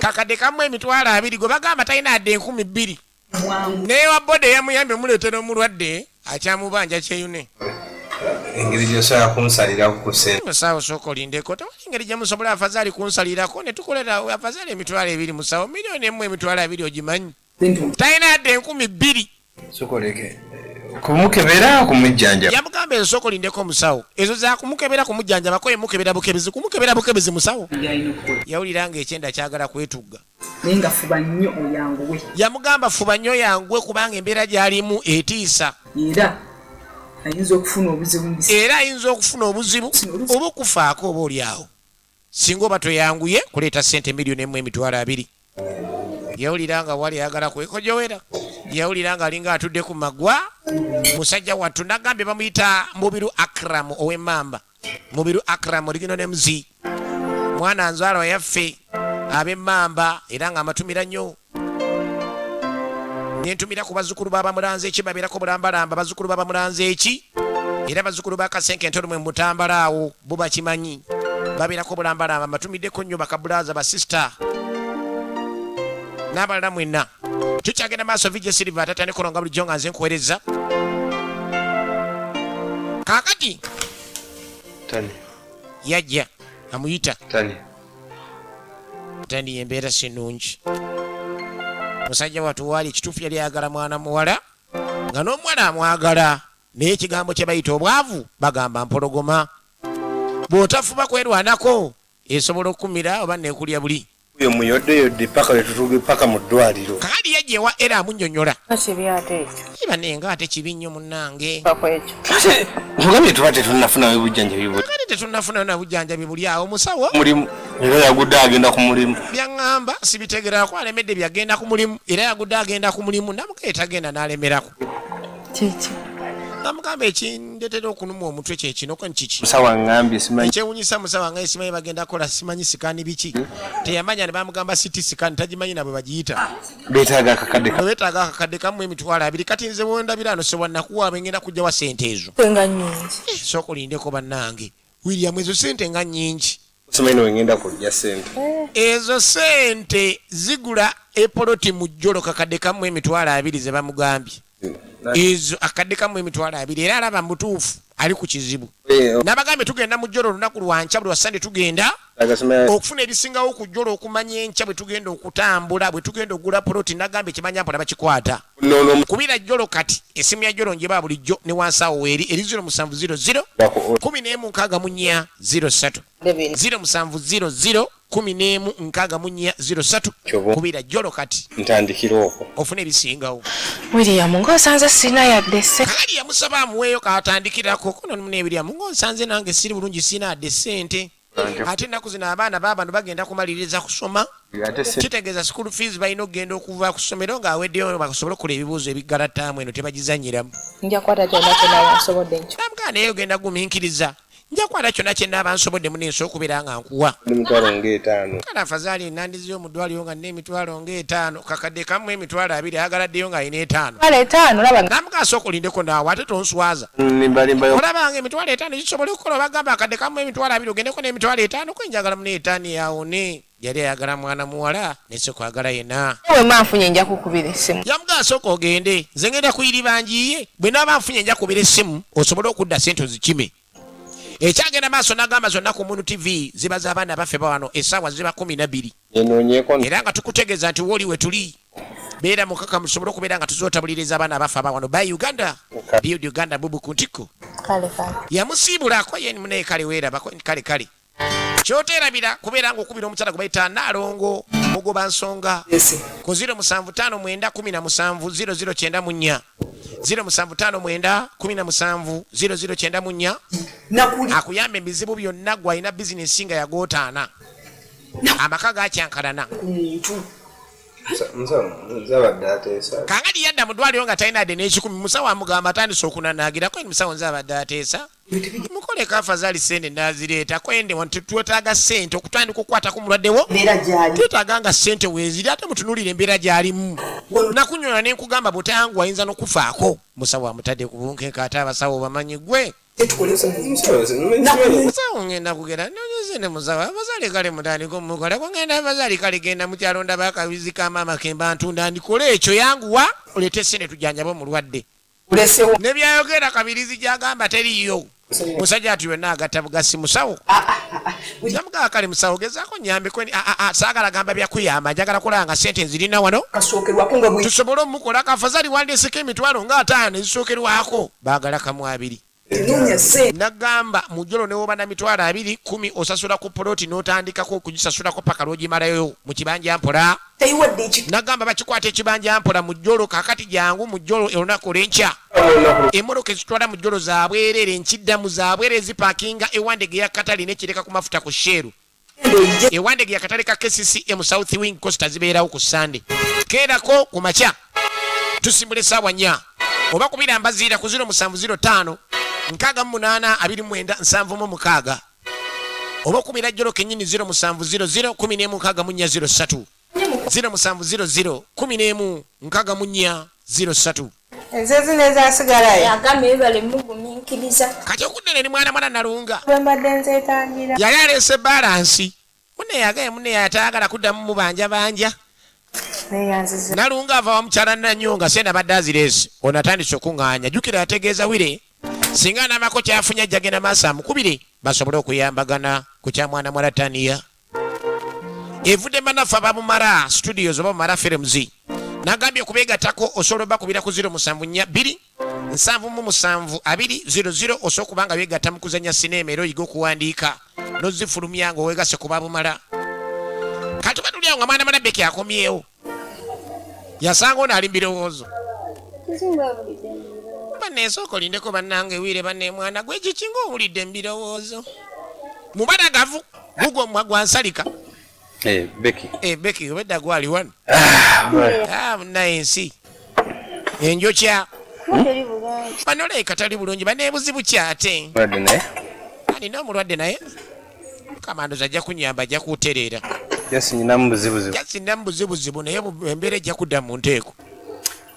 kakadde kamu 20,000. Gwe bagamba talina adde 2,000. Bwangu. Naye wa boda yamuyambye muleetera omulwadde akyamubanja kyeyune. Engeri gyosobola kunsalirako ku ssente. Musawo, sooka olindeko, tewali ngeri gye musobola afazaali kunsalirako ne tukolera afazaali 20,000. Musawo, 1,020,000 ogimanyi? Talina adde 2,000. Sokoleke kumukebera, kumujjanja. Yamugamba ezo sooka olindeko musawo, ezo zakumukebera, kumujjanjabako, emukebera bukebezi, kumukebera bukebezi musawo. Byalina okukola. Yawulira nga ekyenda kyagala kwetugga. Naye nga fuba nnyo oyanguwe. Yamugamba fuba nnyo yanguwe kubanga embeera gy'alimu etiisa. Era ayinza okufuna obuzibu mu biseera. Era ayinza okufuna obuzibu oba okufaako oba oli awo singa oba toyanguye kuleeta sente 1,020,000. Yawulira nga wali ayagala kwekojowera, yawulira nga alinga atudde ku magwa. Musajja wattu nagambye bamuyita Mubiru Akram ow'Emmamba. Mubiru Akram oligino ne mzi mwana nzaalwa yaffe ab'Emmamba, era nga amatumira nnyo. Nentumira ku bazzukulu babamulanze eki, babeerako bulambalamba. Bazzukulu babamulanze eki, era bazzukulu ba Kasenke Entolumwe mubutambala awo bo bakimanyi, babeerako bulambalamba. Mbatumiddeko nnyo bakabulaza, basisita n'abalala mwenna. Tukyagenda maaso. VJ Silver atatandika olonga bulijjo nga nze nkuweereza kaakati. Tani. Yajja amuyita. Tani. Tandi, embeera si nnungi. Musajja wattu waali ekituufu yali ayagala mwana muwala, nga n'omuwala amwagala, naye ekigambo kye bayita obwavu bagamba mpologoma, bw'otafuba kwerwanako esobola okukumira oba nekulya buli. Oyo muyoddeyodde paka lwetutuuke paka mu ddwaliro. Kakati yajja ewa era amunnyonnyola. Kibi ate ekyo. Iba ate kibi nnyo munnange. Ku ekyo. Ate nkugambye tuba tetunnafunayo bujjanjabi bwe. Kakati tetunnafunayo na bujjanjabi buli awo, musawo. Mulimu era yagudde agenda ku mulimu. Byaŋŋamba sibitegerako, alemedde byagenda ku mulimu, era yagudde agenda ku mulimu namugaye tagenda n'alemerako. Kiki? Namugamba ekindetera okunuma omutwe kyekino ko nkiki. Musawo aŋŋambye simanyi. Ekyewunyisa musawo nga simanyi bagenda kukola simanyi scan biki, teyamanya ne bamugamba CT scan, tagimanyi nabwe bagiyita. Beetaaga akakadde. Bwe beetaaga akakadde kamu 20,000. Kati nze wendabira ano sewanakuwa ngenda kujjawa sente ezo? Nga nnyingi. Sooka olindeko bannange. William, ezo sente nga nnyingi. Simanyi nowengenda kujja sente. Ezo sente zigula epoloti mu jjolo, kakadde kamu 20,000 ze bamugambye ezo, akadde kamu 20,000. Era alaba mutuufu ali ku kizibu. Nabagambye tugenda mu jjolo olunaku lwankya, buli wasande tugenda okufuna ebisingawo ku jjolo, okumanya enkya bwe tugenda okutambula, bwe tugenda okugula poloti. Nagambye kimanya mpola bakikwata kubira jjolo. Kati esimu ya jjolo njeba bulijjo ne wansi awo weeri eri 0700 11 64 03, 0700 11 64 03. Kubira jjolo kati. Ntandikira okwo. Ofuna ebisingawo. William, ng'osanze sirina yadde se. Kakati yamusaba amuweeyo katandikirako kono ne William, ng'onsanze nange siri bulungi, sina yadde sente, ate ennaku zino abaana baabano bagenda kumaliriza kusoma. Ate se. Kitegeeza school fees balina okugenda okuva ku ssomero ng'aweddeyo basobole okukola ebibuuzo ebiggala ttaamu eno tebagizanyiramu. Nja kukwata kyonna kyonna nsobodde nkyo. Namugaa naye ogenda gumiikiriza, nja kukwata kyonna kye naaba nsobodde munensi okubeera nga nkuwa. Ndi 50,000. Kale afazaali nandiziyo mu ddwaliro nga nina 50,000, kakadde kamu 20,000, ayagaladdeyo ng'alina 5. 50,000 olaba nga. Namugaa sooka olindeko naawe, ate tonswaza. Nimbalimbayo. Olabanga 50,000 gisobola okukola? Obagamba akadde kamu 20,000, ogendeko n'50,000 kwenjagala muna 5 yawone. Yali ayagala mwana muwala nese kwagala yenna. Bwe mba nfunye nja kukubira essimu. Yamugaa sooka ogende, nze ngenda kuyiriba njiye, bwe naaba nfunye nja kubira essimu osobole okudda sente ozikime. Ekyagenda maaso n'agamba zonna ku Munu TV ziba z'abaana baffe bawano, essaawa ziba 12. Enoonyeeko. Era nga tukutegeeza nti wooli we tuli beera mukaka musobole okubeera nga tuzotabuliriza abaana abaffe abawano by Uganda, build Uganda, bubu ku ntikko. Kale kale. Yamusiibulako ye munaye. Kale weerabako kale kale kyoteerabira kubeera nga okubira omukyala gwe bayita Naalongo Mugoba Nsonga ku 0759 17 0094, 0759 17 0094. Nakuli. Akuyamba ebizibu byonna gwalina bizinesi nga yagootaana, amaka gakyankalana. Ku muntu. Musawo nze abadde ateesa. Kankati yadda mu ddwaliro nga talina adde n'100. Musawo amugamba atandise okunanaagirako, musawo nze abadde ateesa mukoleko afazaali sente nazireeta kwende wanti twetaaga sente okutandika okukwatako mulwadde wo. Embeera gyali. Twetaaga nga sente weeziri, ate mutunuulire embeera gy'alimu. Nakunyola ne nkugamba bw'otayanguwa ayinza n'okufaako. Musawo amutadde ku bunkenke, ate abasawo bamanyi gwe. Tetukole ku muntu. Musawo ngenda kugenda nonyeze ne musawo abazaali kale mutandika omukolako ngenda abazaali kale genda mukyalo ndaba akabizi ka maama kemba ntunda ndikole ekyo. Yanguwa oleete sente tujjanjabe omulwadde. Olesewo. Ne byayogera kabirizi gyagamba teriyo. Musajja ati yonna agatta bugasi musawo. Yamugaa kale musawo gezaako nyambeko, saagala gamba byakuyamba, njagala kulaba nga sente nzirina wano. Kasookerwako nga bwe. Tusobole omukola kafazali wandeseko 50,000 ezisookerwako, baagala kamu 2. Noonya sente. Nagamba mujolo newoba na 20,000, 10 osasula ku poloti n'otandikako okugisasulako paka lwogimalayo mu kibanja mpola. Teyiwadde eki. Nagamba bakikwata ekibanja mpola mujjolo. Kakati jangu mujjolo olunaku olwenkya, emmotoka ezitwala mujjolo zabwerere, nkiddamu zabwerere, zipakinga ewandege ya katale nekireka ku mafuta ku Shell. Ewandege akatale ka KCCM South Wing Costa zibeerawo ku Sande. Keerako ku makya tusimbula essaawa 4 oba kubira mbaziira ku 0705 68 29 76 oba okumira jjolo kennyini 0700 1164 03 0700 11 64 03. Enze nezasigalayo. Agambye bibale mugumiikiriza. Kati okuddene ni mwana mwana Nalunga. Bwe mbadde nzeetangira. Yali aleese balansi. Munne yagaye munne yatayagala kuddamu mubanja banja. Neeyanziza. Nalunga ava wa mukyala Nanyonga sente abadde azireese. Ono atandise okuŋŋaanya. Jjukira yategeeza Wire singa anaabako kyafunye ajja genda maaso amukubire basobole okuyambagana ku kya mwana mwala Taniya. Evudde bannaffe abamumara studios oba Mumara Films. Nagambye okubeegattako osobola obakubira ku 0742 77 200 osobola okuba nga beegatta mu kuzannya sinema era oyiga okuwandiika n'ozifulumya ng'oweegasse ku babumala. Kati tuba tuli awo nga mwana mwana Beki akomyewo. Yasanga ono ali mu birowoozo. Banneesooka olindeko bannange Wire banne mwana gwe kiki ng'owulidde mu birowoozo. Mubalagavu gugwo mwa gwansalika. Eh, Becky. Eh, Becky obedda gwali wano. Ah, munnaye ensi. Enjokya. Bano olabika tali bulungi banneebuzibu ki ate? Mulwadde naye. Alina omulwadde naye. Kamandozi ajja kunyamba ajja kutereera. Just nyinamu buzibuzibu. Just ninamu buzibuzibu naye embeera ejja kudda mu nteeko.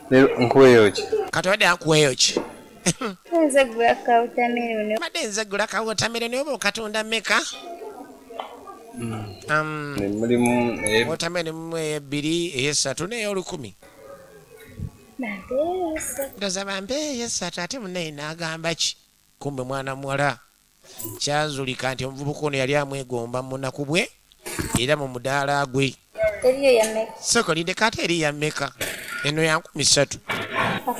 Leero nkuweeyo ki? Kati obadde ankuweeyo ki? Nze gula kawotameroni. Mbadde nze gula kawotameroni oba okatunda mmeka? Mulimu Wotameroni mulimu ey'ebbiri, ey'essatu n'ey'olukumi. Ndowooza bampe ey'essatu ate munnaye n'agamba ki? Kumbe mwana muwala kyazulika nti omuvubuka ono yali amwegomba mu bunaku bwe era mu mudaala gwe. Eriyo ya mmeka? Sooka olindeko ate eri ya mmeka? Eno ya 3000.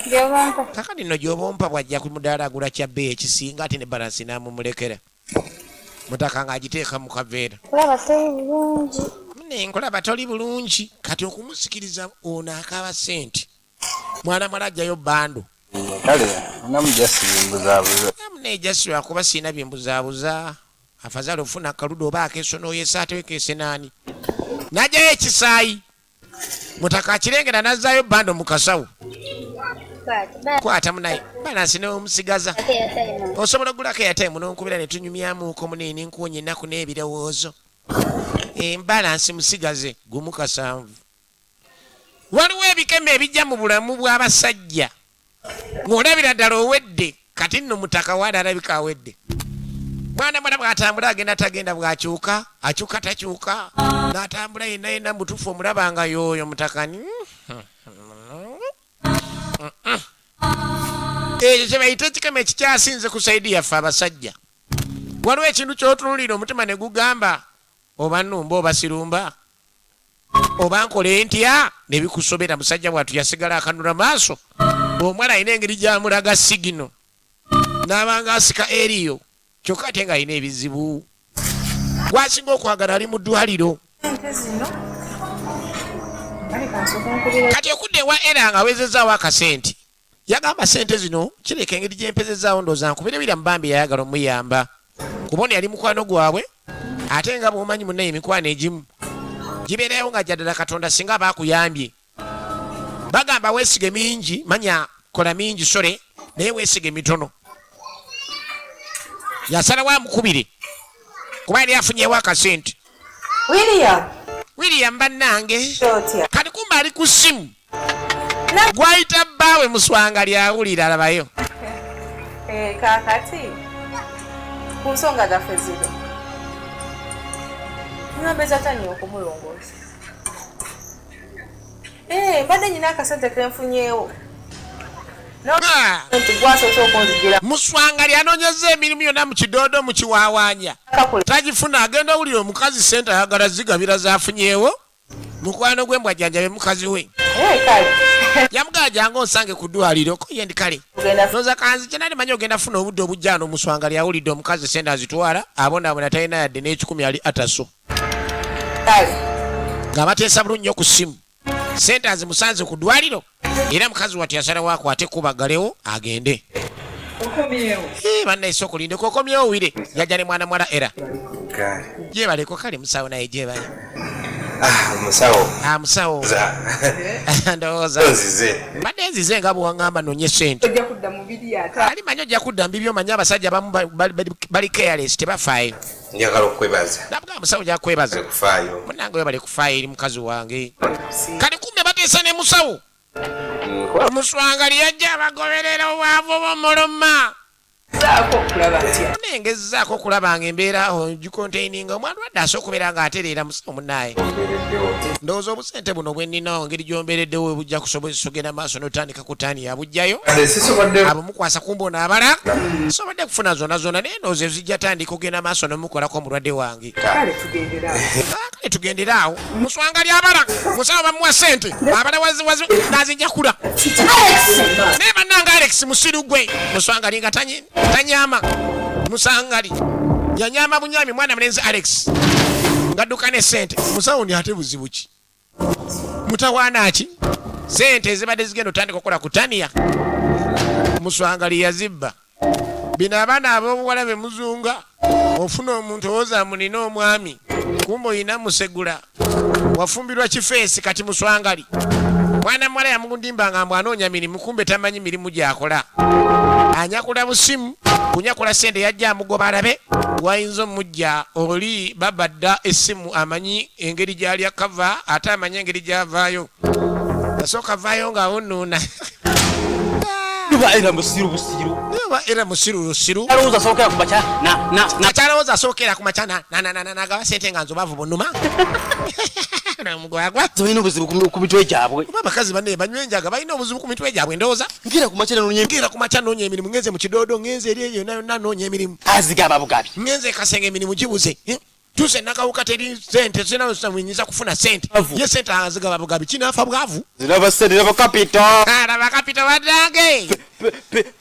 Gy'obampa. Kaakati nno gy'obompa bw'ajja ku mudaala agula kya bbeeyi ekisinga ate ne balansi n'amumulekera. Mutaka ng'agiteeka mu kaveera. Kulaba toli bulungi. Munne nkulaba toli bulungi. Kati okumusikiriza ono akaaba ssente. Mwana mwala ajjayo bando. Kale namu just bimbuzaabuza. Munne just lwakuba sirina bimbuzaabuza. Afazaali ofuna akaludo oba akeeso n'oyesa ate wekeese naani. N'ajjayo ekisaayi. Mutaka akirengera n'azzaayo bando mu kasawo. Kwata munaye balansi n'omusigaza. Osobola okugulako airtime n'onkubira ne tunyumyamuuko munene nkuwonya ennaku n'ebirowoozo. Embalansi musigaze gumu kasanvu. Waliwo ebikemo ebijja mu bulamu bw'abasajja ng'olabira ddala owedde. Kati nno mutaka waali alabika awedde. Mwana mwana bw'atambula agenda tagenda bw'akyuka akyuka takyuka n'atambula yenna yenna mutuufu omulaba nga y'oyo mutakani. Ekyo kye bayita ekikemo ekikyasinze ku sayidi yaffe abasajja. Waliwo ekintu ky'otunuulira omutima ne gugamba oba nnumba oba sirumba oba nkole ntya ne bikusobera. Musajja bw'atu yasigala akanula maaso. Omuwala alina engeri gy'amulaga sigino n'abanga asika eriyo kyokka ate ng'alina ebizibu. Gwasinga okwagala ali mu ddwaliro. Kati okudda ewa era ng'awezezaawo akasente. Yagamba sente zino kireka engeri gye mpezezaawo ndowooza nkubire bira mubambi yayagala omuyamba. Kuba ono yali mukwano gwabwe ate nga bw'omanyi munnaye emikwano egimu gibeerayo nga gyaddala Katonda singa aba akuyambye. Bagamba weesige mingi, manya kola mingi sore naye weesige mitono. Yasalawo amukubire kuba yali afunyeewo akasente. William. William bannange. Kati kumbe ali ku ssimu. Gwayita bbaawe muswanga lyawulira alabayo. Kaakati ku nsonga zaffe zino ŋŋambe zatannye okumulongoosa. Mbadde nyina akasente ke nfunyeewo. Nti gwasoose okunzigira. Muswanga lyanoonyezza emirimu yonna mu kidoodo mu kiwaawaanya. Tagifuna agenda owulira omukazi ssente ayagala zigabira z'afunyeewo. Mukwano gwe mbwajjanjabe mukazi we. Yamugamba jangu onsange ku ddwaliro ko ye ndi kale. Noza kanzije nali manyi ogenda funa obudde obujja wano. Muswanga lyawulidde omukazi ssente azitwala abonaabona talina yadde n'ekikumi ali ataso. Nga bateesa bulungi nnyo ku ssimu. Ssente azimusanze ku ddwaliro era mukazi wattu yasalawo akwate ekkubo agende. Bannaye sooka olindeko okomyewo Wire yajja ne mwana muwala era. Kale. Gyebaleko kale musawo naye gyebale. Ah, musawo. Ah, musawo. Za. Ndowooza. Nzize. Mbadde nzize nga bwewaŋŋamba nonye sente. Ojja kudda mu biri ate. Ali manyi ojja kudda mu bibyo, omanyi abasajja abamu bali careless, tebafaayo. Njagala okukwebaza. Nabugamba musawo ojja kwebaza. Bali kufaayo. Munnange webale kufaayo eri mukazi wange. Kati kumbe bateesa ne musawo. Omuswangali yajja abagoberera obwavu bumuluma. Ngezaako okulaba ntya. Nengezzaako okulaba nga embeera ogikontaininga omwana wadde asobola okubeera ng'atereera musawo munnaaye. Ndowooza obusente buno bwe nnina engeri gy'ombeereddewo bujja kusobozesa ogenda maaso n'otandika kutaani yabujjayo. Abo mukwasa kumba ono abala. Nsobodde kufuna zonna zonna naye ndowooza ezijja tandika ogenda maaso n'omukolako omulwadde wange. Kale tugendere awo. Kale tugendere awo. Muswanga ly'abala. Musawo bamuwa ssente. Abala wazi wazi n'azinjakula. Naye bannange Alex musiru gwe. Muswangali nga tanyama. Musangali. Yanyama bunyami mwana mulenzi Alex. Ngadduka ne ssente. Musawo ndi ate buzibu ki? Mutawaana ki? Ssente ezibadde zigenda otandika okukola ku Tania. Muswangali yazibba. Bino abaana ab'obuwala be muzunga. Ofuna omuntu owooza munina omwami. Kumbe oyina musegula. Wafumbirwa kifeesi kati muswangali. Mwana muwala yamugundimba nga mbu anoonya mirimu kumbe tamanyi mirimu gy'akola. Anyakula busimu, kunyakula ssente yajja amugoba alabe wayinza omujja oli babadda essimu amanyi engeri gy'ali akava ate amanyi engeri gy'avaayo. Asooka avaayo ng'awunuuna. Luba era musiru busiru. Luba era musiru lusiru. Alowooza asookera ku makya na na na. Akyalowooza asookera ku makya na na na na na nagaba ssente nga nze obaavu bunnuma. Namugwagwa. Balina obuzibu ku mitwe gyabwe. Oba abakazi banne banywa enjaga balina obuzibu ku mitwe gyabwe ndowooza. Ngira ku makya noonya Ngira ku makya noonya emirimu ngenze mu kidoodo ngenze eri eyo yonna yonna noonya emirimu. Azigaba bugabi. Ngenze e Kasenge emirimu gibuze. Tuuse nakawuka teri ssente sirina nyinza kufuna ssente. Bwavu. Ye ssente azigaba bugabi kinaafa bwavu. Ziraba ssente ziraba kapito. Alaba kapito bannange.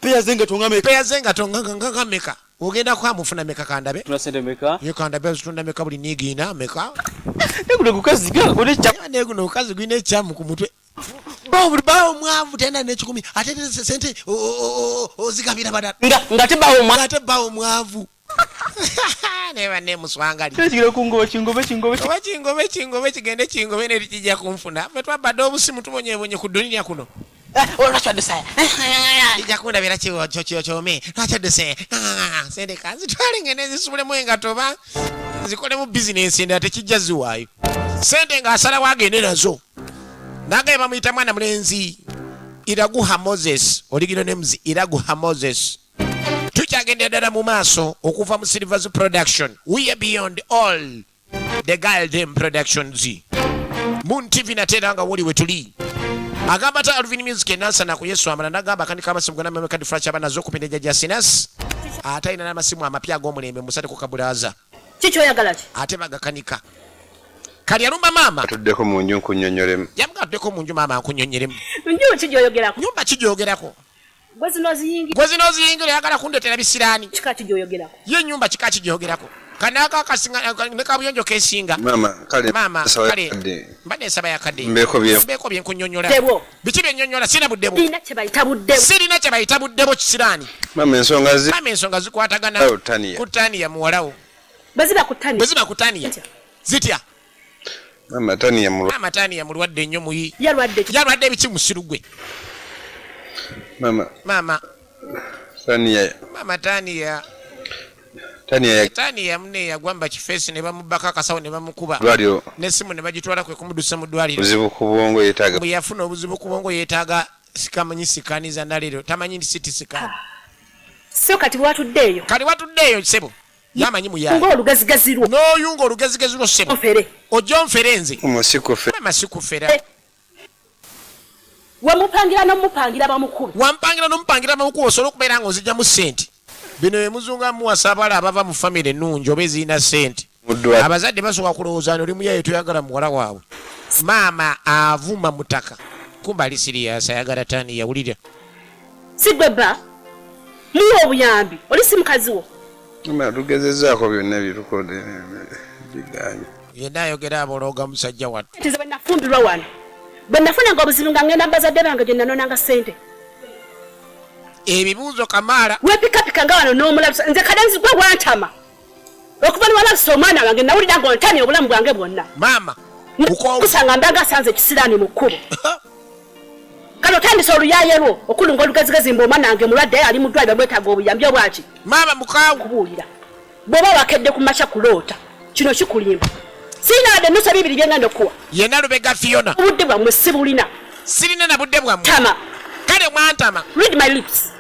Peya zengato nga meka. Peya zengato nga meka. Ogenda kwamufuna meka kandabe. Tuna sente meka. Ye kandabe zitunda meka buli nigiina meka. Neguno gukazi gwa ekyamu. Neguno gukazi gulina ekyamu ku mutwe. Bawo buli bawo mwavu tena n'ekikumi ate sente ozigabira badala. Nga te bawo mwavu. Nga te bawo mwavu. Neba ne muswangali. Kigere ku ngoba kingobe kingobe. Oba kingobe kingobe kigende kingobe ne kijja kunfuna. Ffe twabadde obusimu tubonyebonye ku dduniya kuno. Kijja kundabira kyome. Lwaki odduse? Sente kanzitwale ngende nzisubulemu engatto oba nzikolemu bizinensi endala tekijja ziwaayo. Sente ng'asalawo agende nazo. Nange bamuyita mwana mulenzi Iraguha Moses. Original names Iraguha Moses. Tukyagenda ddala mu maaso okuva mu Silvers Production. We are beyond all the Golden Productions. Moon TV natera nga woli we tuli. Agamba ta Alvin Music enansana ku Yesu amala nagamba akanika amasimu gonna meme kadi flash abana zo kupinda jajja Sinas. Ate ina n'amasimu amapya ag'omulembe musate ku kabulaza. Kiki oyagala ki? Ate bagakanika. Kali alumba maama. Tuddeko mu nju nkunnyonnyolemu. Yamuga tuddeko mu nju maama nkunnyonnyolemu. Nju ki gy'oyogerako? Nyumba ki gy'oyogerako? Gwe zino oziyingira. Gwe zino oziyingira oyagala kundeetera bisiraani. Kika ki gy'oyogerako? Ye nnyumba kika ki gy'oyogerako? Kano ako akasinga ne kabuyonjo keesinga. Maama, kale Maama, nsaba kale yakadde. mbadde nsaba yakadde. Mbeeko bye Mbeeko bye nkunnyonnyola. Buddebo. Biki bye nnyonnyola? Sirina buddebo. Sirina kye bayita buddebo. Sirina kye bayita buddebo kisiraani. Maama, ensonga zi Maama, ensonga zikwatagana Awo, Tania. ku Tania muwala wo. Bwe ziba ku Tania. Bwe ziba ku Tania. Zitya. Zitya. Maama, Tania mulwadde. Maama, Tania mulwadde nnyo muyi. Yalwadde ki? Yalwadde biki musiru gwe? Maama. Maama. Tania. Maama, Tania. Tania ya Tania munne yagwamba kifeesi ne bamubbako akasawo ne bamukuba. Ddwaliro. N'essimu ne bagitwala kwe kumudusa mu ddwaliro. Obuzibu ku bwongo yeetaaga. Bwe yafuna obuzibu ku bwongo yeetaaga sikamanyi sikani za naleero tamanyi nti siti sikani. So kati watudde eyo. Kati watudde eyo ssebo. Yamanyi muyaye. Ng'olugezigezi lwo. N'oyunga olugezigezi lwo ssebo. Onfere. Ojja onfere nze. Maama, sikufera. Maama, sikufera. Wamupangira n'omupangira bamukube. Wampangira n'omupangira bamukube osobola okubeera ng'ozigyamu ssente. Bino bye muzunga muwasa abawala abava mu famire ennungi oba ezirina ssente. Muddwa. Abazadde basooka kulowooza nti oli muyaye toyagala muwala waabwe. Maama avuma mutaka. Kumbe ali serious ayagala Tania yawulira. Si gwe bba. Muwe obuyambi. Oli si mukazi wo. Maama, tugezezzaako byonna bye tukola bigaanye. Yenna ayogera abolooga musajja wattu. Nze bwe nafumbirwa wano. Bwe nafunanga obuzibu nga ngenda mu bazadde bange gye nanoonanga ssente. Ebibuuzo kamaala. Weepikapika nga wano n'omulabisa. Nze kalenzi gwe wantama. Okuva lwalabisa omwana wange nawulira ng'ontamye obulamu bwange bwonna. Maama kusanga mbaga asanze ekisiraani mu kkubo. Kano otandise oluyaye lwo okulunga olugezigezi mbu omwana wange mulwadde ali mu ddwaliro bwetaaga obuyambi obwaki. Maama mukaawu. Kubuulira. Bw'oba wakedde ku makya kuloota kino kikulimba. Sirina wadde ennusu ebibiri bye ngenda okukuwa. Yenna Lubega Fiona. Obudde bwammwe sibulina. Sirina na budde bwammwe. Tama. Kale mwantama. Read my lips.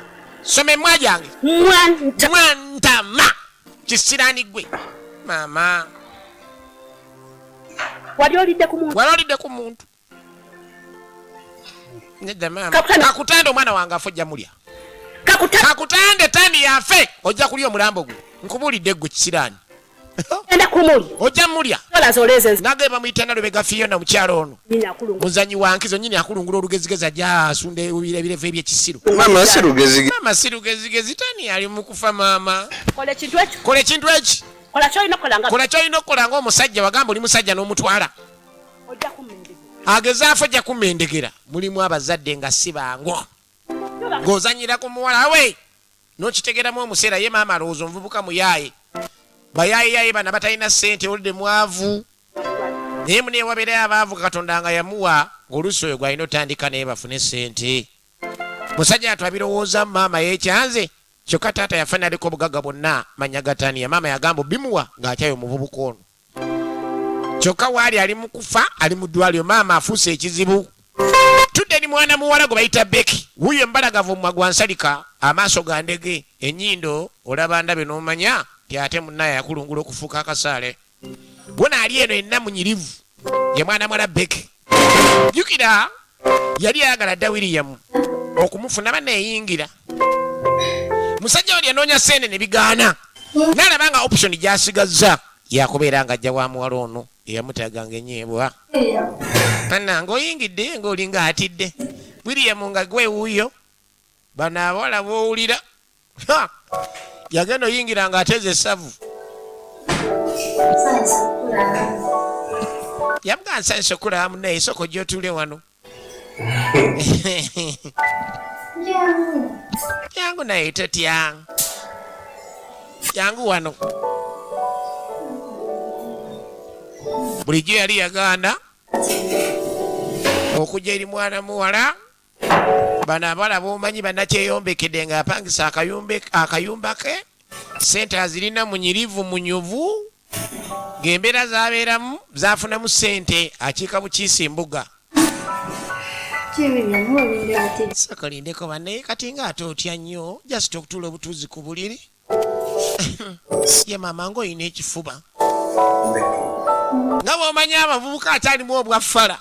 Soma emwa gyange. Mwantama. Mwantama. Kisiraani gwe. Maama. Wali olidde ku muntu? Wali olidde ku muntu? Nedda maama. Kakutande omwana wange afe ojja mulya. Kakutande tani yafe ojja kulya omulambo gwe. Nkubuulidde gwe kisiraani. Enda kumulya. Ojja mulya. Nage bamuyita Nalubega Fiona mukyalo ono. Muzanyi wa nkizo nyini akulungula olugezigezi ajja asunda ebirevu ebyekisiru. Maama si lugezigezi. Maama si lugezigezi tani ali mu kufa maama. Kola ekintu ekyo. Kola ekintu eki. Kola ky'olina okukola nga. Kola ky'olina okukola ng'omusajja wagamba oli musajja n'omutwala. Agezaafo ojja kumendegera. Mulimu abazadde nga si bangu. Ng'ozannyira ku muwala we. N'okitegeramu omuseera ye maama alowooza omuvubuka muyaaye. Bayaayeyaye bano abatalina ssente oludde mwavu. Naye mune wabeerayo abaavu Katonda nga yamuwa ng'oluusi oyo gw'alina otandika naye bafune ssente. Musajja atu abirowooza maama yeekyanze kyokka taata yafa n'aleka obugagga bwonna manya gataniya. Maama yagamba obimuwa ng'akyaye omuvubuka ono. Kyokka waali ali mu kufa ali mu ddwaliro maama afuuse ekizibu. Tudde ni mwana muwala gwe bayita Becky. Wuuyo embalagavu omumwa gwa nsalika amaaso ga ndege ennyindo olaba ndabe n'omanya nti ate munnaye yakulungula okufuuka akasaale. Wona ali eno enna munyirivu ye mwana muwala Becky. Jjukira yali ayagala dda William okumufuna banneeyingira. Musajja wali yanoonya ssente ne bigaana. N'alaba nga option gy'asigazza yakubeera ng'ajja wa muwala ono eyamutaganga enyeebwa. Bannange oyingidde ng'olinga atidde. William nga gwe wuuyo bano abawala b'owulira. Yagenda oyingira ng'ateeze essavu. Yamugamba nsanyuse okulaba munnaye sooka ojje otuule wano. Jangu naye totya. Jangu wano. Bulijjo yali yagaana okujja eri mwana muwala. Bano abawala b'omanyi bannakyeyombekedde ng'apangisa akayumba ke ssente azirina munyirivu munyuvu ng'embeera z'abeeramu z'afunamu ssente akiika bukiisi embuga. Sooka olindeko banne kati ng'ate otya nnyo just okutuula obutuuzi ku buliri. Ye maama ng'olina ekifuba. Nga bw'omanyi abavubuka akyalimu obwaffala.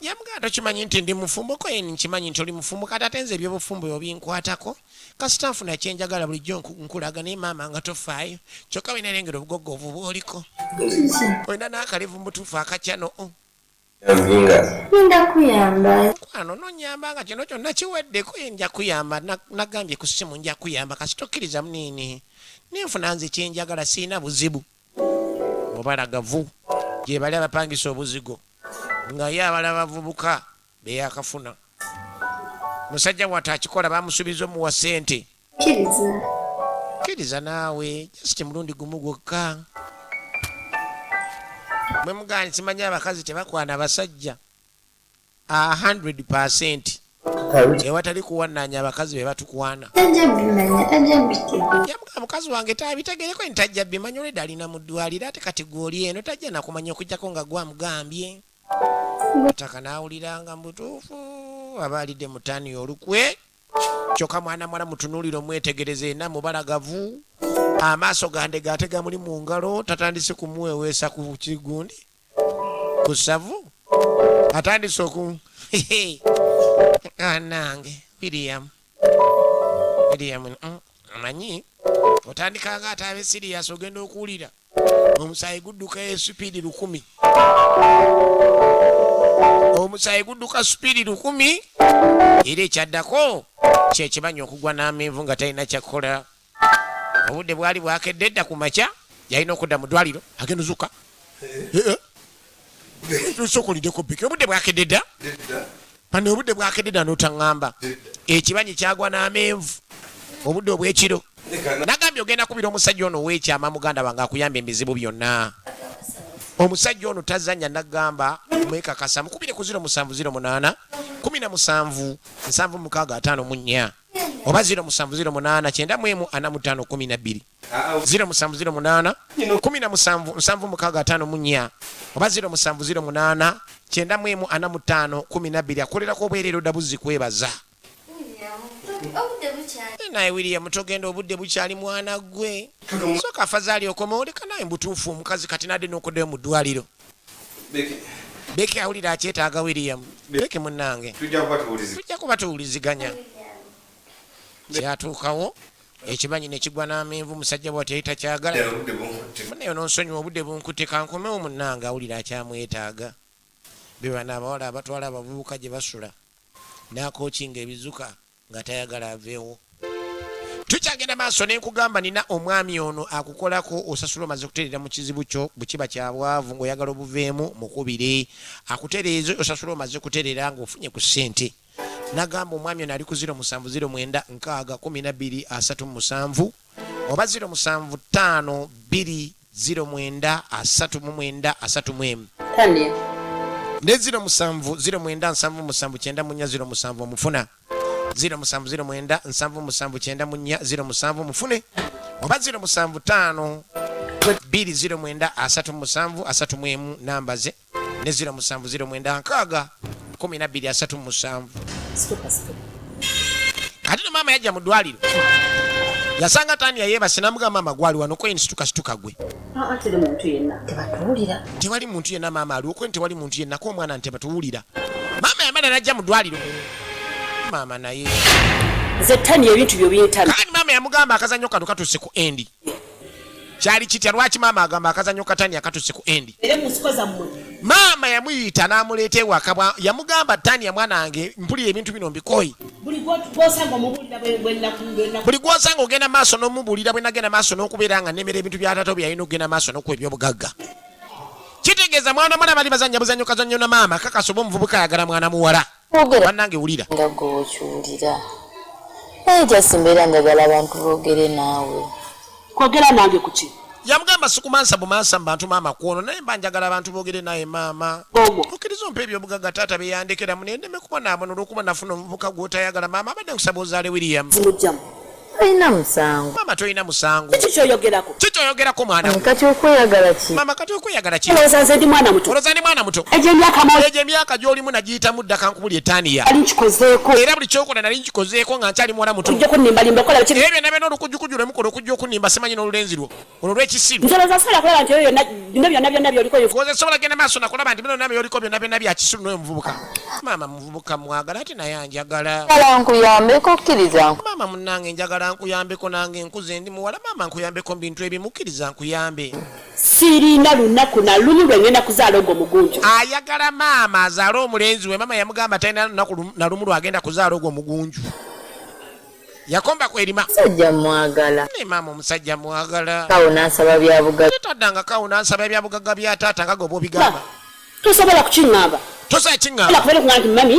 Yamugamba tokimanyi nti ndi mufumbo ko ye nkimanyi nti oli mufumbo kati ate nze ebyobufumbo obinkwatako kasita nfuna kye njagala bulijjo nkulaga naye maama nga tofaayo kyokka bwe nalengera obugoggovu bw'oliko olina n'akalevu mutuufu akakyano. Ngenda kuyamba. Kwano nonyamba nga kino kyonna kiweddeko ye nja kuyamba nagambye ku ssimu nja kuyamba kasita okkiriza muniini nenfuna nze kye njagala sirina buzibu. Mubalagavu gye bali abapangisa obuzigo nga ye abala bavubuka be yakafuna. Musajja wattu akikola bamusuubiza omuwa ssente. Kkiriza. Kkiriza naawe just mulundi gumu gwokka. Mwe mugaanyi simanyi abakazi tebakwana abasajja 100%. Ewatali kuwannaanya abakazi be batukwana. Tajja bimanya, tajja bitegeera. Yamugamba mukazi wange taabitegeereko nti tajja bimanya olwedda alina mu ddwaliro ate kati gw'oli eno tajja nakumanya okuggyako nga gwamugambye. Ttaka n'awuliranga mu butuufu aba alidde mu ttaani olukwe. Kyokka mwana muwala mutunuulire omwetegereze yenna mubalagavu. Amaaso gande gate gamuli mu ngalo tatandise kumuweweesa ku kigundi ku ssavu atandise oku anange William William amanyi otandika nga ataabe serious ogenda okuwulira omusaayi gudduka supiidi 1000. Omusaayi gudduka supiidi 1000 era ekyaddako kye kimanyi okugwa n'amenvu nga talina kyakukola. Obudde bwali bwakedde dda ku makya yalina okudda mu ddwaliro agenda ozuuka. Tusooka oliddeko biki obudde bwakedde dda. Bano obudde bwakedde dda n'otaŋŋamba. Ekibanyi kyagwa n'amenvu obudde obw'ekiro. Nagambye ogenda kubira omusajja ono ow'ekyama muganda wange akuyamba ebizibu byonna. Omusajja ono tazannya, nagamba mwekakasa mukubire ku 0708 17 76 54 oba 0708 91 45 12, 0708 17 76 54 oba 0708 91 45 12. Akolerako obwereere odda kwebaza. Naye William, togenda, obudde bukyali, mwana gwe. Soka afazaali okoma oleka naye mbutuufu omukazi kati nadde n'okuddayo mu ddwaliro. Beki awulira akyetaaga William. Beki munnange, tujja kuba tuwuliziganya. Kyatuukawo ekibanyi ne kigwa n'amenvu. Musajja bwati yali takyagala munaye nonsonyiwa, obudde bunkutte, kankomewo. Munnange awulira akyamwetaaga. Be bano abawala abatwala abavubuka gye basula n'akookinga ebizuka nga tayagala aveewo. Tukyagenda maaso nenkugamba nina omwami ono akukolako osasula omaze okutereera mu kizibu kyo. Bwe kiba kya bwavu ng'oyagala obuveemu, mukubire akutereeze, osasula omaze kutereera ng'ofunye ku ssente. Nagamba omwami ono ali ku 0709 60 12 37 oba 075 2 09 39 31 Tania. Ne 07 09 77 94 07 omufuna. 0709 77 94 07 mufune oba 075 209 37 31 namba ze ne 0709 60 12 37. Situka, situka. Kati no maama yajja mu ddwaliro, yasanga Tania yeebase, namugamba, "Maama, gwali wano koyini? Situka, situka gwe." Aa, teri muntu yenna. Tebatuwulira. Tewali muntu yenna maama aliwo kweni, tewali muntu yenna ko omwana nti tebatuwulira. Maama yamala najja mu ddwaliro, maama naye Nze Tania, ebintu byo bintama. Kandi maama yamugamba akazannyo kano katuuse ku end. Kyali kitya? Lwaki maama agamba akazannyo ka Tania katuuse ku end? Era mu nsiko zammwe. Maama yamuyita n'amuleeta ewaka. Yamugamba, "Tania mwana wange, mpulira ebintu bino mbikoyi." Buli gwosanga omubuulira bwe Buli gwosanga ogenda maaso n'omubuulira bwe nagenda maaso n'okubeera nga nemera ebintu bya taata byalina okugenda maaso n'okuwa ebyobugagga. Kitegeeza mwana muwala bali bazannya buzannyo kazannyo na maama kakasa oba omuvubuka ayagala mwana muwala. Boogera. Bannange, wulira. Nga gwe okiwulira, naye just mbeera njagala abantu boogere naawe. Kwogera nange kuki? Yamugamba, "Sikumansa bumansa mu bantu maama kwono, naye mba njagala abantu boogere naye maama. Ogwo. Okkiriza ompa ebyobugagga taata byeyandekeramu, naye ndeme kubonaabona olw'okuba nafuna omuvubuka gw'otayagala. Maama, abadde nkusaba ozaale William." Zimugjamu. Alina musango. Maama, tolina musango. Kiki kyoyogerako? Kikyoyogerako mwana? Kati okweyagala ki? Maama, kati okweyagala ki? Olowooza nze ndi mwana muto? Olowooza ndi mwana muto? Egyo emyaka mo Egyo emyaka gy'olimu nagiyitamu ddaka nkubuli etaaniya. Ali nkikozeeko. Era buli kyokola nali nkikozeeko nga nkyali muwala muto. Ojja kunnimbalimba okola ki? Ebyo byonna byonna olukujjukuju lwe mukola okujja okunnimba simanyi n'olulenzi lwo olwo lw'ekisiru. Nze olowooza sobola kulaba nti ebyo byonna, bino byonna byonna byoliko? Koze sobola genda maaso nakulaba nti bino byonna byoliko byonna byonna bya kisiru n'oyo muvubuka. Maama, muvubuka mwagala ate naye anjagala. Kala nkuyambeko, kkiriza. Maama munnange, njagala nkuyambeko, nange nkuze ndi muwala. Maama, nkuyambeko mu bintu ebimu, kkiriza nkuyambe. Sirina lunaku na lumu lwe ngenda kuzaala ogwo mugunju. Ayagala maama azaale omulenzi we. Maama yamugamba talina lunaku na lumu lwagenda kuzaala ogwo mugunju. Yakomba kwerima. Musajja mwagala. Naye maama, omusajja mwagala. Kawo n'asaba bya bugagga. Taddanga kawo nansaba ebyabugagga bya taata nga goba obigamba. Tosobola kukiŋŋamba. Tosobola Ola kiŋŋamba. Kubeera kuŋŋamba nti mami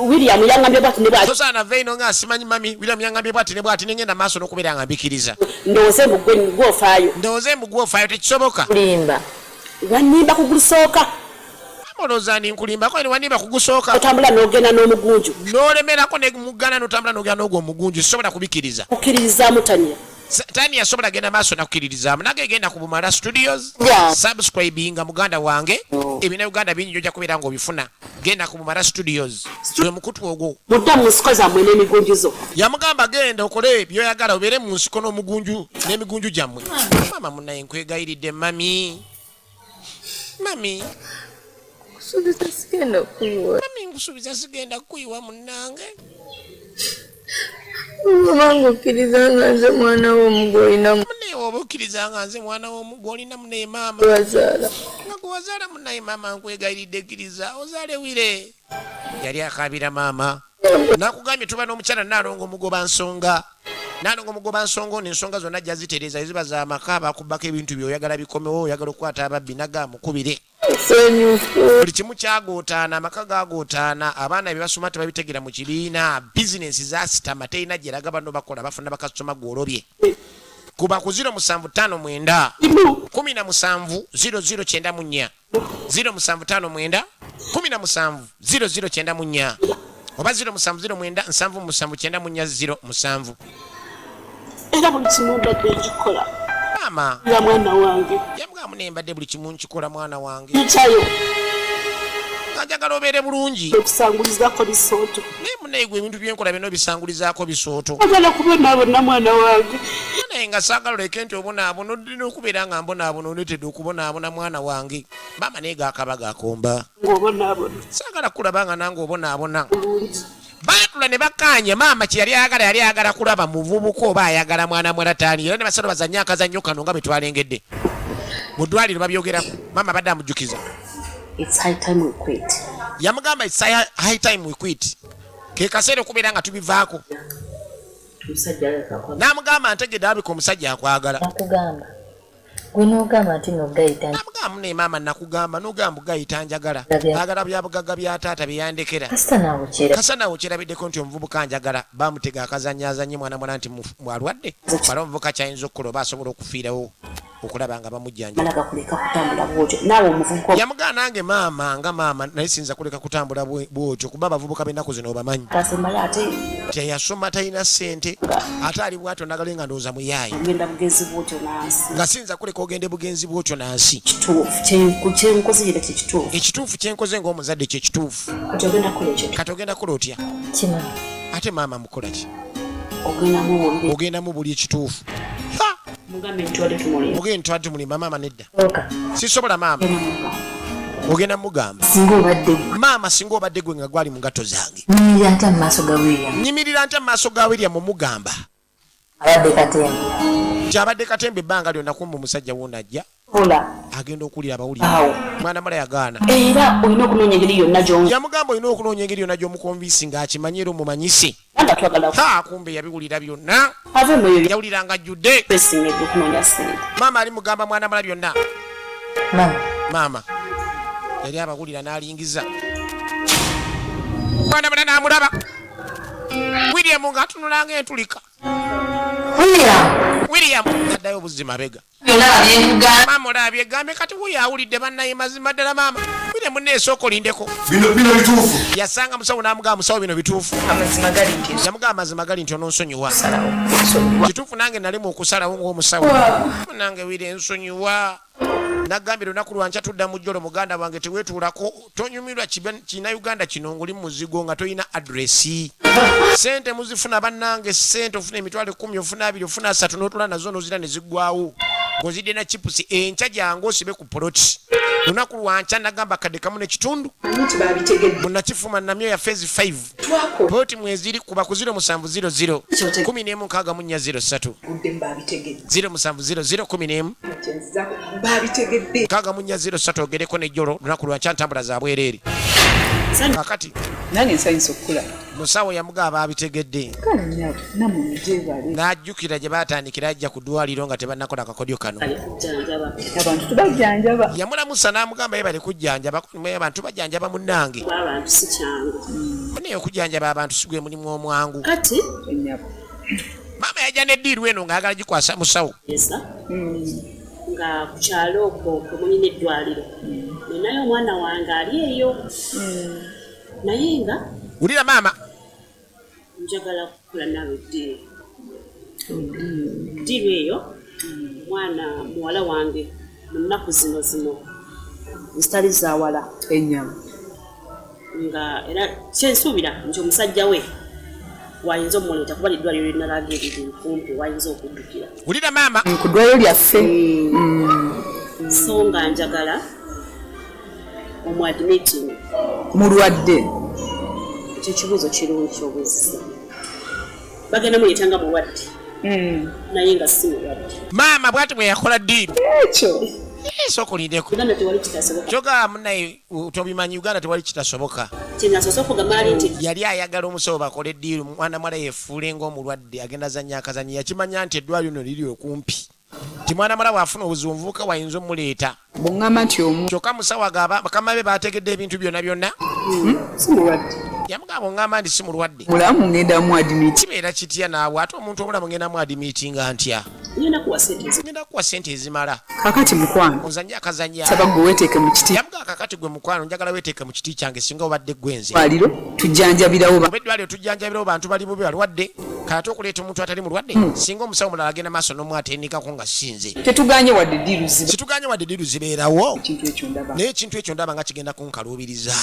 William yaŋŋambye bwati ne bwati. Tosobola nava eno nga simanyi mami William yaŋŋambye bwati ne bwati, nengenda maaso n'okubeera nga mbikiriza. Ndowooze mbu gwe gwofaayo. Ndowooze mbu gwofaayo, tekisoboka. Kulimba. Wannimba ku gusooka. Maama, olowooza ndi nkulimbako? Eni wanimba kugusooka. Otambula n'ogenda n'omugunju. N'olemerako ne mugana n'otambula n'ogenda n'ogwo omugunju, sisobola kubikiriza. Kukkiririzaamu Tania. Tani yasobola genda maaso nakukkiririzaamu nange. Genda ku Bumala Studios. Subscribinga muganda wange. Ebina Uganda bingi ojja kubeera ng'obifuna. Genda ku Bumala Studios, gwe mukutu ogwo. Mudda mu nsiko zammwe n'emigunjuzo. Yamugamba, "Genda okole byoyagala, obeere mu nsiko n'omugunju n'emigunju gyammwe." Maama munaye, nkwegayiridde mami, mami. Kusuubiza sigenda kuyiwa. Mami, nkusuubiza sigenda kuyiwa munnange. Obanga okkiriza nga nze mwana w'omugo olina. Munaye, oba okkiriza nga nze mwana w'omugo olina munaye maama. Wazaala. Nga gwe wazaala munaye maama, nkwegayiridde kkiriza ozaale wire. Yali akaabira maama. Nakugambye tuba n'omukyala Naalongo omugoba nsonga. Naalongo omugoba nsonga ono ensonga zonna ajja zitereeza, eziba z'amaka, bakubbako ebintu byoyagala bikomewo, oyagala okukwata ababbi, naga mukubire. Buli kimu kyagootaana, amaka gagootaana, abaana bye basoma tebabitegera mu kibiina, bizinensi zasitama, terina gyeraga. Bano bakola bafuna bakasitoma, gwolobye. Kuba ku 0759 17 0094, 0759 17 0094 oba 0709 77 94 07. Era buli kimu mbadde nkikola Maama nga mwana wange. Yamugamba, nembadde buli kimu nkikola, mwana wange, Yitayo nga njagala obeere bulungi. Okusangulizako bisooto. Naye munaye gwe, ebintu byenkola byonna obisangulizaako bisooto. Agala kubonaabona, mwana wange. Naye nga saagala oleke nti obonaabona, olina okubeera nga mbonaabona, onetedde okubonaabona, mwana wange. Maama naye gakaba gakomba. Ng'obonaabona. Saagala kulaba nga nange obonaabona. Bulungi. Baatula ne bakkaanya. Maama kye yali ayagala, yali ayagala kulaba muvubuka oba ayagala mwana mwalataani, era ne basala bazanye akazannyo kano nga bwe twalengedde mu ddwaliro babyogerako. Maama badde amujjukiza. It's high time we quit. Yamugamba, "It's high time we quit," ke kaseera okubeera nga tubivaako. Omusajja alabika. N'amugamba, ntegedde abika omusajja akwagala. Nakugamba, gwe n'ogamba nti no gayita. Namugamba, mune maama, nakugamba n'ogamba gayita njagala, agala bya bugagga bya taata bye yandekera. Kasita naawe kyera. Kasa naawe kyerabiddeko nti omuvubuka njagala. Bamutega akazanyaazanye mwana mwana nti alwadde, wala omuvubuka kyayinza okukola oba asobola okufiirawo okulaba nga bamujjanja. Mala gakuleka kutambula bwotyo naawe omuvubuka. Yamugamba, nange maama, nga maama, naye siyinza kuleka kutambula bwotyo kuba abavubuka b'ennaku zino obamanyi. Kasembayo ate. Teyasoma, talina ssente, ate ali bwatyo nagale nga ndowooza muyaayi. Ogenda bugenzi bwotyo nansi. Nga siyinza kuleka ogende bugenzi bwotyo nansi. Kituufu kyenkoze yera kyekituufu. Ekituufu kyenkoze ng'omuzadde kyekituufu. Kati ogenda kukola ekyo. Kati ogenda kukola otya? Kimanyi. Ate maama, mukola ki? Ogenda muwulire. Ogenda mu buli ekituufu. Ha! Mugambe nti tubadde tumulimba. Mugende ntwali tumulimba. Maama, nedda. Oka. Sisobola maama. Ogenda mugamba. Singa obadde gwe. Maama, singa obadde gwe nga gwali mu ngatto zange. Nyimirira ntya mu maaso ga William? Nyimirira ntya mu maaso ga William mugamba? Abadde katemba. Nti abadde katemba ebbanga lyonna, kumba omusajja wuno ajja. Ola. Agenda okuwulira abawulira. Awo. Mwana mala yagaana. Era olina okunoonya engeri yonna gy'o Yamugamba, olina okunoonya engeri yonna gy'omuconvince ng'akimanyi era omumanyise. Nga twagala. Ha, kumbe yabiwulira byonna. Ave mu ebyo. Yawulira nga ajjudde. Twesinga ebyokunoonya ssente. Maama ali mugamba mwana mala byonna. Maama. Maama yali abawulira n'alingiza mwana mala n'amulaba William ng'atunula ng'entulika. William. William addayo obuzzi mabega. Byonna byenkugamba. Maama olabye gambe kati wuyo awulidde bannaye. Mazima ddala maama William neesooka olindeko. Bino bituufu. Yasanga musawo n'amugamba, musawo, bino bituufu. Amazima gali nti Yamugamba, amazima gali nti ononsonyiwa. Salawo nsonyiwa. Kituufu, nange nalimu okusalawo ng'omusawo. Nange wire ensonyiwa, nagambye lunaku lwankya tudda mu jjolo. Muganda wange, teweetuulako, tonyumirwa kina Uganda kino ng'oli mu muzigo nga tolina address. Sente muzifuna bannange, sente ofuna 100,000, ofuna 20, ofuna 30, n'otula nazo n'ozira ne ziggwawo ng'ozidde na chips. Enkya jangu osibe ku poloti lunaku lwankya. Nagamba 1.5 kadde. Manyi nti babitegedde. Munakifuma namyo ya phase 5. Twakola. Poloti mweziri, kuba ku 0700 11 64 03. Gudde babitegedde. 0700 11 Kyenzizaako babitegedde. 64 03, ogereko nejjolo lunaku lwankya, ntambula za bwereere kakati. Nange nsanyusa okukulaba. Musawo yamugaba babitegedde. Kale nnyabo, nammwe gyebale. N'ajjukira gye batandikira ajja ku ddwaliro nga tebannakola kakodyo kano. Kujjanjaba. Abantu tubajjanjaba. Yamulamusa n'amugamba, ye bali kujjanjaba abantu, bajjanjaba munnange. Abantu si kyangu. Naye okujjanjaba abantu si gwe mulimu omwangu. Kati Ennyabo. Maama yajja neddiiru eno ng'ayagala gikwasa musawo. Eza nga ku kyalo okwo kwe mulina eddwaliro, ninayo omwana wange ali eyo, naye nga Wulira maama. njagala kukola naawe deal. Deal eyo, omwana muwala wange mu nnaku zino zino zitali zawala, Ennyabo. nga era kyensuubira nti omusajja we wayinza omuleeta kuba eddwaliro linalaga eriri kumpi wayinza okuddukira. Wulira maama. Ku ddwaliro lyaffe. So nga njagala omuadmitting. Mulwadde? Ekyo ekibuuzo kirungi kyobuzisa. Bagenda muleeta nga mulwadde, naye nga si mulwadde. Maama bwati bwe yakola deal. Ekyo. Sooka olindeko. Uganda tewali kitasoboka. Kyogamba munaye tobimanyi, Uganda tewali kitasoboka. Kyenasoose okugamba ali nti Yali ayagala omusawo bakole deal, mwana mwala yefuule ng'omulwadde agenda azannya akazanyi. Yakimanya nti eddwaliro lino liri okumpi. Ti mwana muwala bw'afuna obuzibu, omuvubuka wayinza omuleeta. Bw'oŋŋamba nti omu Kyokka musawo agamba bakama be bategedde ebintu byonna byonna. Si mulwadde. Yamugamba, oŋŋamba nti si mulwadde? Mulamu, ngenda mu admit. Kibeera kitya naawe? Ate omuntu omulamu ngenda mu admittinga ntya? Ngenda kuwa sente ezi. Ngenda kuwa sente ezimala. Kakati mukwano, Ozanye akazanya. saba gwe weeteeke mu kiti. Yamugamba, kakati gwe mukwano, njagala weeteeke mu kiti kyange singa obadde gwenze. Ddwaliro tujjanjabirawo Oba eddwaliro tujjanjabirawo bantu bali bubi, balwadde. Kale ate okuleeta omuntu atali mulwadde, singa omusawo mulala agenda maaso n'omwatendekako nga sinze. Tetuganye wadde deal ziba. Situganye wadde deal zibeerawo. Ekintu ekyo ndaba Naye ekintu ekyo ndaba nga kigenda kunkaluubiriza.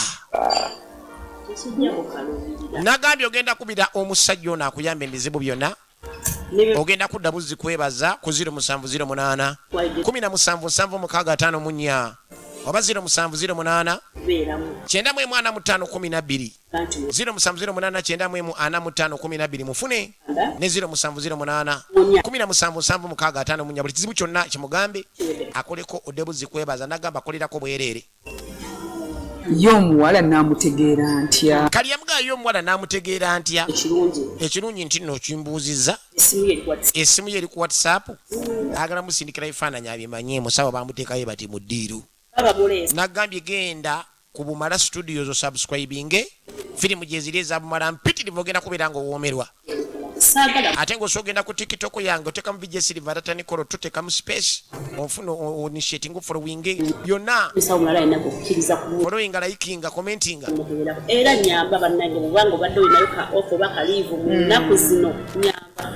Tekijja kukaluubirira. Nagambye ogenda kubira omusajja ono akuyamba ebizibu byonna. Ogenda kudda buzzi kwebaza ku 0708 177654 oba 0708 Kubeeramu 95 12. Anti 0708 95 12 mufune ne 0708 177654. Buli kizibu kyonna kimugambe akoleko, odde buzzi kwebaza. Nagamba akolerako bwereere. Ye omuwala naamutegeera ntya? Kali yamugayo omuwala n'amutegeera ntya? Ekirungi Ekirungi nti nno okimbuuzizza. Esimu ye eri WhatsApp. Essimu ye eri ku WhatsApp, agala musindikira ebifaananyi abimanye. Musawo bamuteekayo bati mu ddiiru. Baba muleese. Nagambye genda ku Bumala Studios osubscribinge, firimu gyeziri eza Bumala mpitirivu, ogenda kubeera nga owoomerwa. Saagala. Ate ng'osobola ogenda ku TikTok yange, otekamu VJ Silver Tatanikolo, tutekamu space, onfuna initiating, following byonna. Musawo mulala alina kukkiriza ku Followinga, likinga, commentinga. Mubeerako era nyamba bannange, bwobanga obadde olinayo ka off oba ka leave mu nnaku zino, nyamba.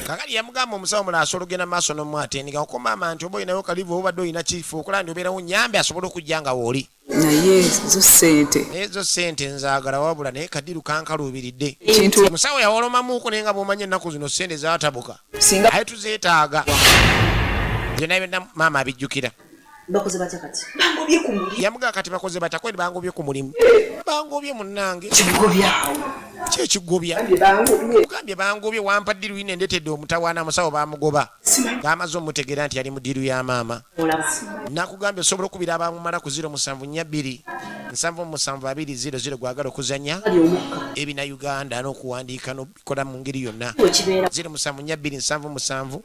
Kakali yamugamba omusawo mulala asobola ogenda maaso n'omwatendeka okomaama nti oba olinayo ka leave oba obadde olina kifu okola nti obeerawo, nyambe asobole okujja nga wooli. Naye zo sente. Naye zo sente nzaagala wabula naye ka deal kankaluubiridde. Kintu Omusawo yawolomamuuko, naye nga bw'omanyi ennaku zino sente zaatabuka. Singa Aye tuzeetaaga byonna byonna, maama abijjukira. Bakoze batya kati? Bangobye ku mulimu. Yamugamba kati bakoze batya? Kweri bangobye ku mulimu, bangobye munnange. Kigobyawo. Kyekigobya. Bangobye. Ogambye bangobye, wampa deal ine, endetedde omutawaana. Musawo bamugoba. Simanyi. Ng'amaze omutegeera nti yali mu deal ya maama. Olaba. Nakugambye osobola okubira abamumala ku 0742 77 200 gwagala okuzanya Ali omukka. Ebina Uganda n'okuwandiika n'obikola mu ngeri yonna. Wekibeera. 0742 77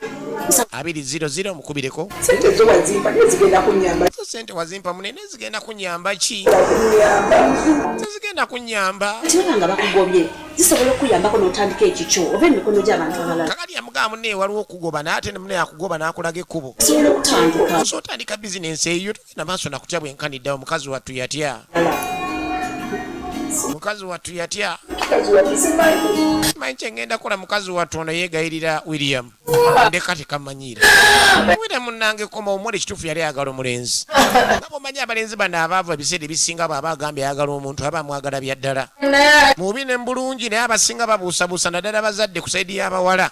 200 mukubireko. Sente zo wazimpa naye zigenda kunyamba. Zo sente wazimpa munene, zigenda kunyamba ki? Kunyamba. Tezigenda kunyamba. Kibaba nga bakugobye, zisobola okuyambako n'otandika ekikyo oba emikono gy'abantu abalala. Kakati yamugamba munne waliwo okugoba, naye ate munne akugoba n'akulaga ekkubo. Osobola okutandika. Osobola otandika bizinensi eyo, togenda maaso nakutya bwenkaniddewo. Omukazi wattu yatya, mukazi wattu yatya. Mukazi wattu simanyi. Simanyi kyengenda kukola. Mukazi wattu ono yeegayirira William, ndeka tekamanyiira. William munnange koma omuli ekituufu, yali ayagala omulenzi. Nga bwomanyi abalenzi bano abaavu, ebiseera ebisinga bw'aba agambye ayagala omuntu aba amwagala bya ddala, mubi ne mbulungi. Naye abasinga babuusabuusa, naddala bazadde ku side y'abawala.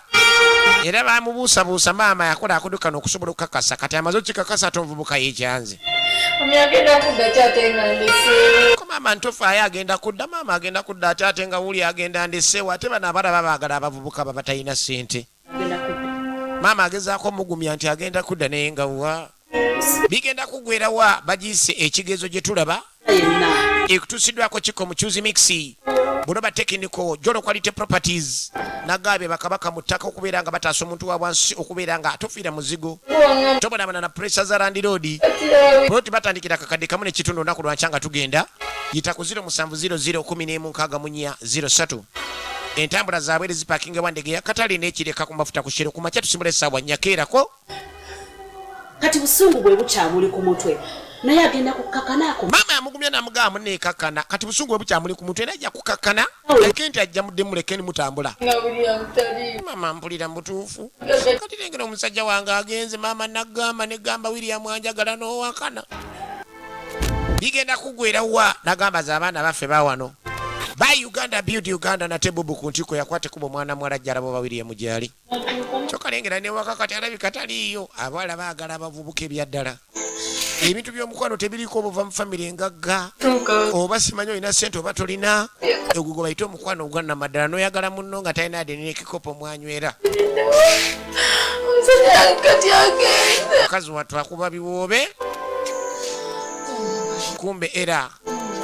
Era bamubuusabuusa. Maama yakola akudukano okusobola okukakasa. Kati amaze okikakasa, ate omuvubuka yekyanze. Agenda kudda kyate nga ndeseewo. Ko maama ntofaayo, agenda kudda, maama agenda kudda ate, ate nga wuli agenda ndeseewo. Ate bano abalaba baagala abavubuka babatalina ssente. Agenda kudda. Maama agezaako omugumya nti agenda kudda, naye nga wa bigenda kugwera wa bagiyise ekigezo gye tulaba. Yenna. Ekutuusiddwako kiko Muchuzi Mix, Buloba Technical, Jolo Quality Properties. Nagabye bakabaka mu ttaka okubeera nga bataasa omuntu wa wansi, okubeera nga tofiira muzigo, tobonabona na pressure za landlord. Ploti batandikira 1,500. Olunaku lwankya nga tugenda yita ku 0700 1164 03. Entambula zaabwe zipakinga wandege ya katale n'ekireka ku mafuta ku Shell. Ku makya tusimbula essaawa 4 keerako. Kati busungu bwe bukyamuli ku mutwe, naye agenda kukkakanaako. Maama yamugumya namugamba, muneekakkana, kati busungu bwe bukyamuli ku mutwe, era ajja kukakkana, leke nti ajja mudde muleke nimutambula. Nga buli amutali. Maama mpulira mutuufu kati lengera omusajja wange agenze. Maama nagamba negamba William anjagala n'owakana bigenda kugwera wa. Nagamba ze abaana baffe bawano ba Uganda Build Uganda. Nate bubu ku ntiko yakwate kuba omwana muwala ajjalabo ba William gyali, kyokka lengera newaka kati alabika taliiyo. Abawala baagala abavubuka ebyaddala. Ebintu by'omukwano tebiriiko obuva mu famire engagga oba simanyi olina sente oba tolina. Ogwo gwe bayita omukwano ogwannamaddala, n'oyagala munno nga talina ade n'ekikopo mwanywera. Omusajja wange kati agenze. Mukazi wattu akuba biwoobe, kumbe era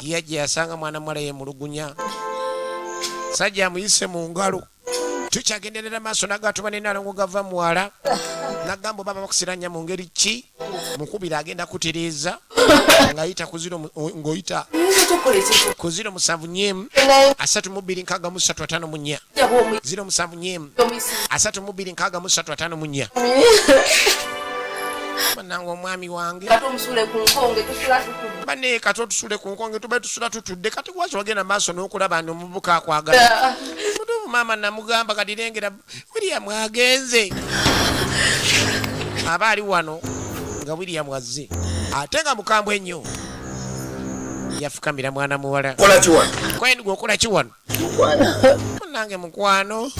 yajja yasanga mwana muwala yemulugunya, sajja amuyise mu ngalo. Tukyagenderera maaso nagatuba nenalongo gava muwala nagamba oba bakusiranya mu ngeri ki mukubira agenda kutereeza ng'ayita ku ziro ng'oyita ku 074 32 63 54 074 32 63 54. Banange omwami wange bane kati otusule ku nkonge tube tusula tutudde kati lwaki wagenda maaso n'okulaba ndi omuvubuka akwagala mutuufu. Maama namugamba kati lengera William agenze aba ali wano nga William azze ate nga mukambwe ennyo yafukamira mwana muwala. Kola ki wano? Kwendi gwe okola ki wano munange? Mukwano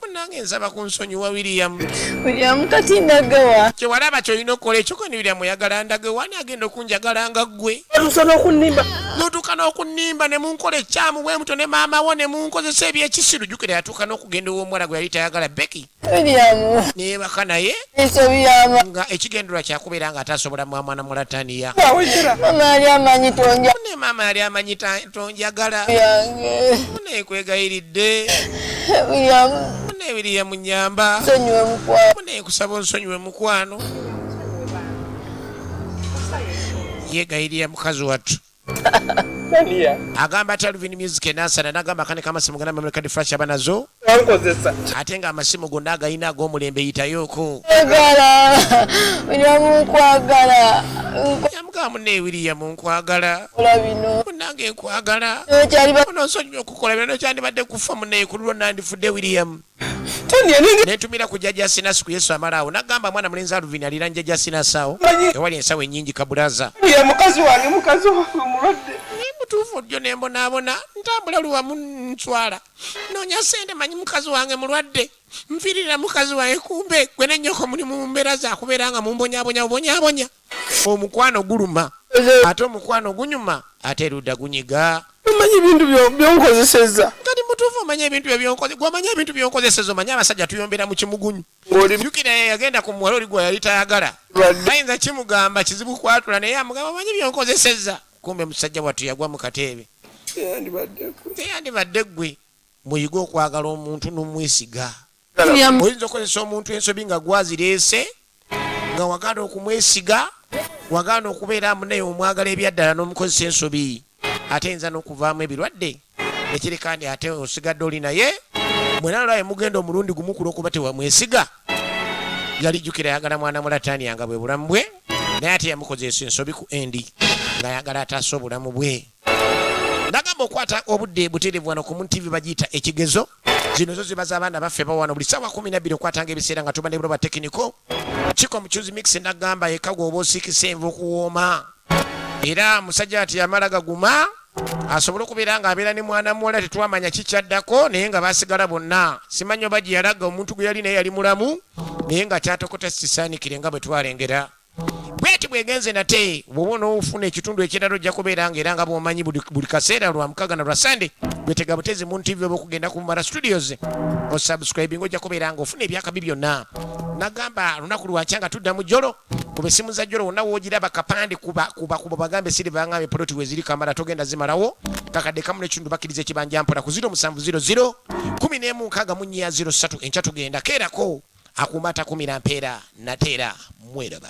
munange, nsaba kunsonyiwa William. William, kati ndagawa? Kyewalaba kyolina okukola ekyo koni William oyagala ndage wani agenda okunjagala nga ggwe? Otuusa n'okunnimba. Notuuka n'okunnimba ne munkola ekyamu bwe mutyo ne maama wo ne munkozesa ebyekisiru. Jjukira yatuuka n'okugenda ow'omuwala gwe yali tayagala, Becky. William. Neebaka naye. Ensobi yama. Nga ekigendererwa kyakubeera nga atasobola mwana mulataniya. Mama yali amanyi tonja. Ne maama yali amanyi tonjagala. Yange. Munekwegayiridde. William. Mune William, nyamba. Nsonyiwe mukwano. Mune kusaba onsonyiwe mukwano. Yegayirira mukazi wattu. Agamba ati Alvin Music enansana nagamba akane kamasimu gana memory card flash aba nazo. Wankozesa. Ate nga amasimu gonna agayina ag'omulembe yitayooko. Kwagala William, nkwagala. Yamugamba munne William nkwagala. Nkola bino. Munange nkwagala. Okyali. Ononsonyiwa okukola bino kyandibadde kufa munne ku lulwo nandifudde William. Tony ningi. Netumira ku jjajja Sinasi ku Yesu amalaawo nagamba mwana mulenzi Alvin alira njajja Sinasi awo ewali ensawo ennyingi kabulaza. Ya mukazi wange, mukazi wange mulwadde. Naye mutuufu jjo nembonaabona ntambula luwamu nswala noonya sente manyi mukazi wange mulwadde nfiirira mukazi wange kumbe gwe nennyoko muli mu mbeera zakubeera nga mumbonyabonya bubonyabonya. Omukwano guluma ate omukwano gunyuma ate erudda gunyiga. Omanyi ebintu byonkozeseza. Kati mutuufu omanyi ebintu byonkoze gwe ebintu byonkozeseza omanyi abasajja tuyombera mu kimugunyu. Ng'oli jjukira yagenda ku muwala oli gwe yali tayagala. Mulwadde. Bayinza kimugamba kizibu kwatula naye amugamba omanyi byonkozeseza kumbe musajja wattu yagwa mu kateebe. Yandibadde. Teyandibadde ggwe. Muyige okwagala omuntu n'omwesiga. William. Oyinza okukozesa omuntu ensobi nga gwazireese nga wagaana okumwesiga wagaana okubeera munaye omwagala ebyaddala n'omukozesa ensobi ate eyinza n'okuvaamu ebirwadde ekireka ndi ate osigadde oli naye mwena lwaye mugenda omulundi gumu ku lwokuba tewamwesiga. Yalijjukira ayagala mwana mulataniya nga bwe bulamu bwe naye ate yamukozesa ensobi ku endi ng'ayagala ataasa obulamu bwe. Nagamba okwata obudde butereevu wano ku Moon TV bagiyita ekigezo. Zino zo ziba z'abaana baffe bawano buli ssaawa 12 okwatanga ebiseera nga tuba ne buloba tekiniko kiko mucuzi mix. Nagamba eka gwoba osiikisa enva okuwooma era musajja ati yamala gaguma asobole okubeera ng'abeera ne mwana muwala tetwamanya kikyaddako naye nga basigala bonna simanyi oba gye yalaga omuntu gwe yali naye yali mulamu naye nga kyatokota sisaanikire nga bwe twalengera bweti bwegenze. Nate bw'oba onoofuna ekitundu ekirala ojja kubeera nga era nga bw'omanyi buli kaseera lwa mukaga na lwa Sande gwetega butezi mu TV oba okugenda ku Mara Studios osubscribing ojja kubeera nga ofuna ebyakabi byonna. Nagamba lunaku lwankya nga tudda mu jjolo kuba essimu za jjolo wonna woogiraba kapande kuba kuba kuba bagambe siri bangambe poloti weziri kamala togenda zimalawo kakadde kamu n'ekitundu bakkiriza ekibanja mpola ku 0700 11 64 03. Enkya tugenda keerako akuuma atakumira mpeera nateera mweraba.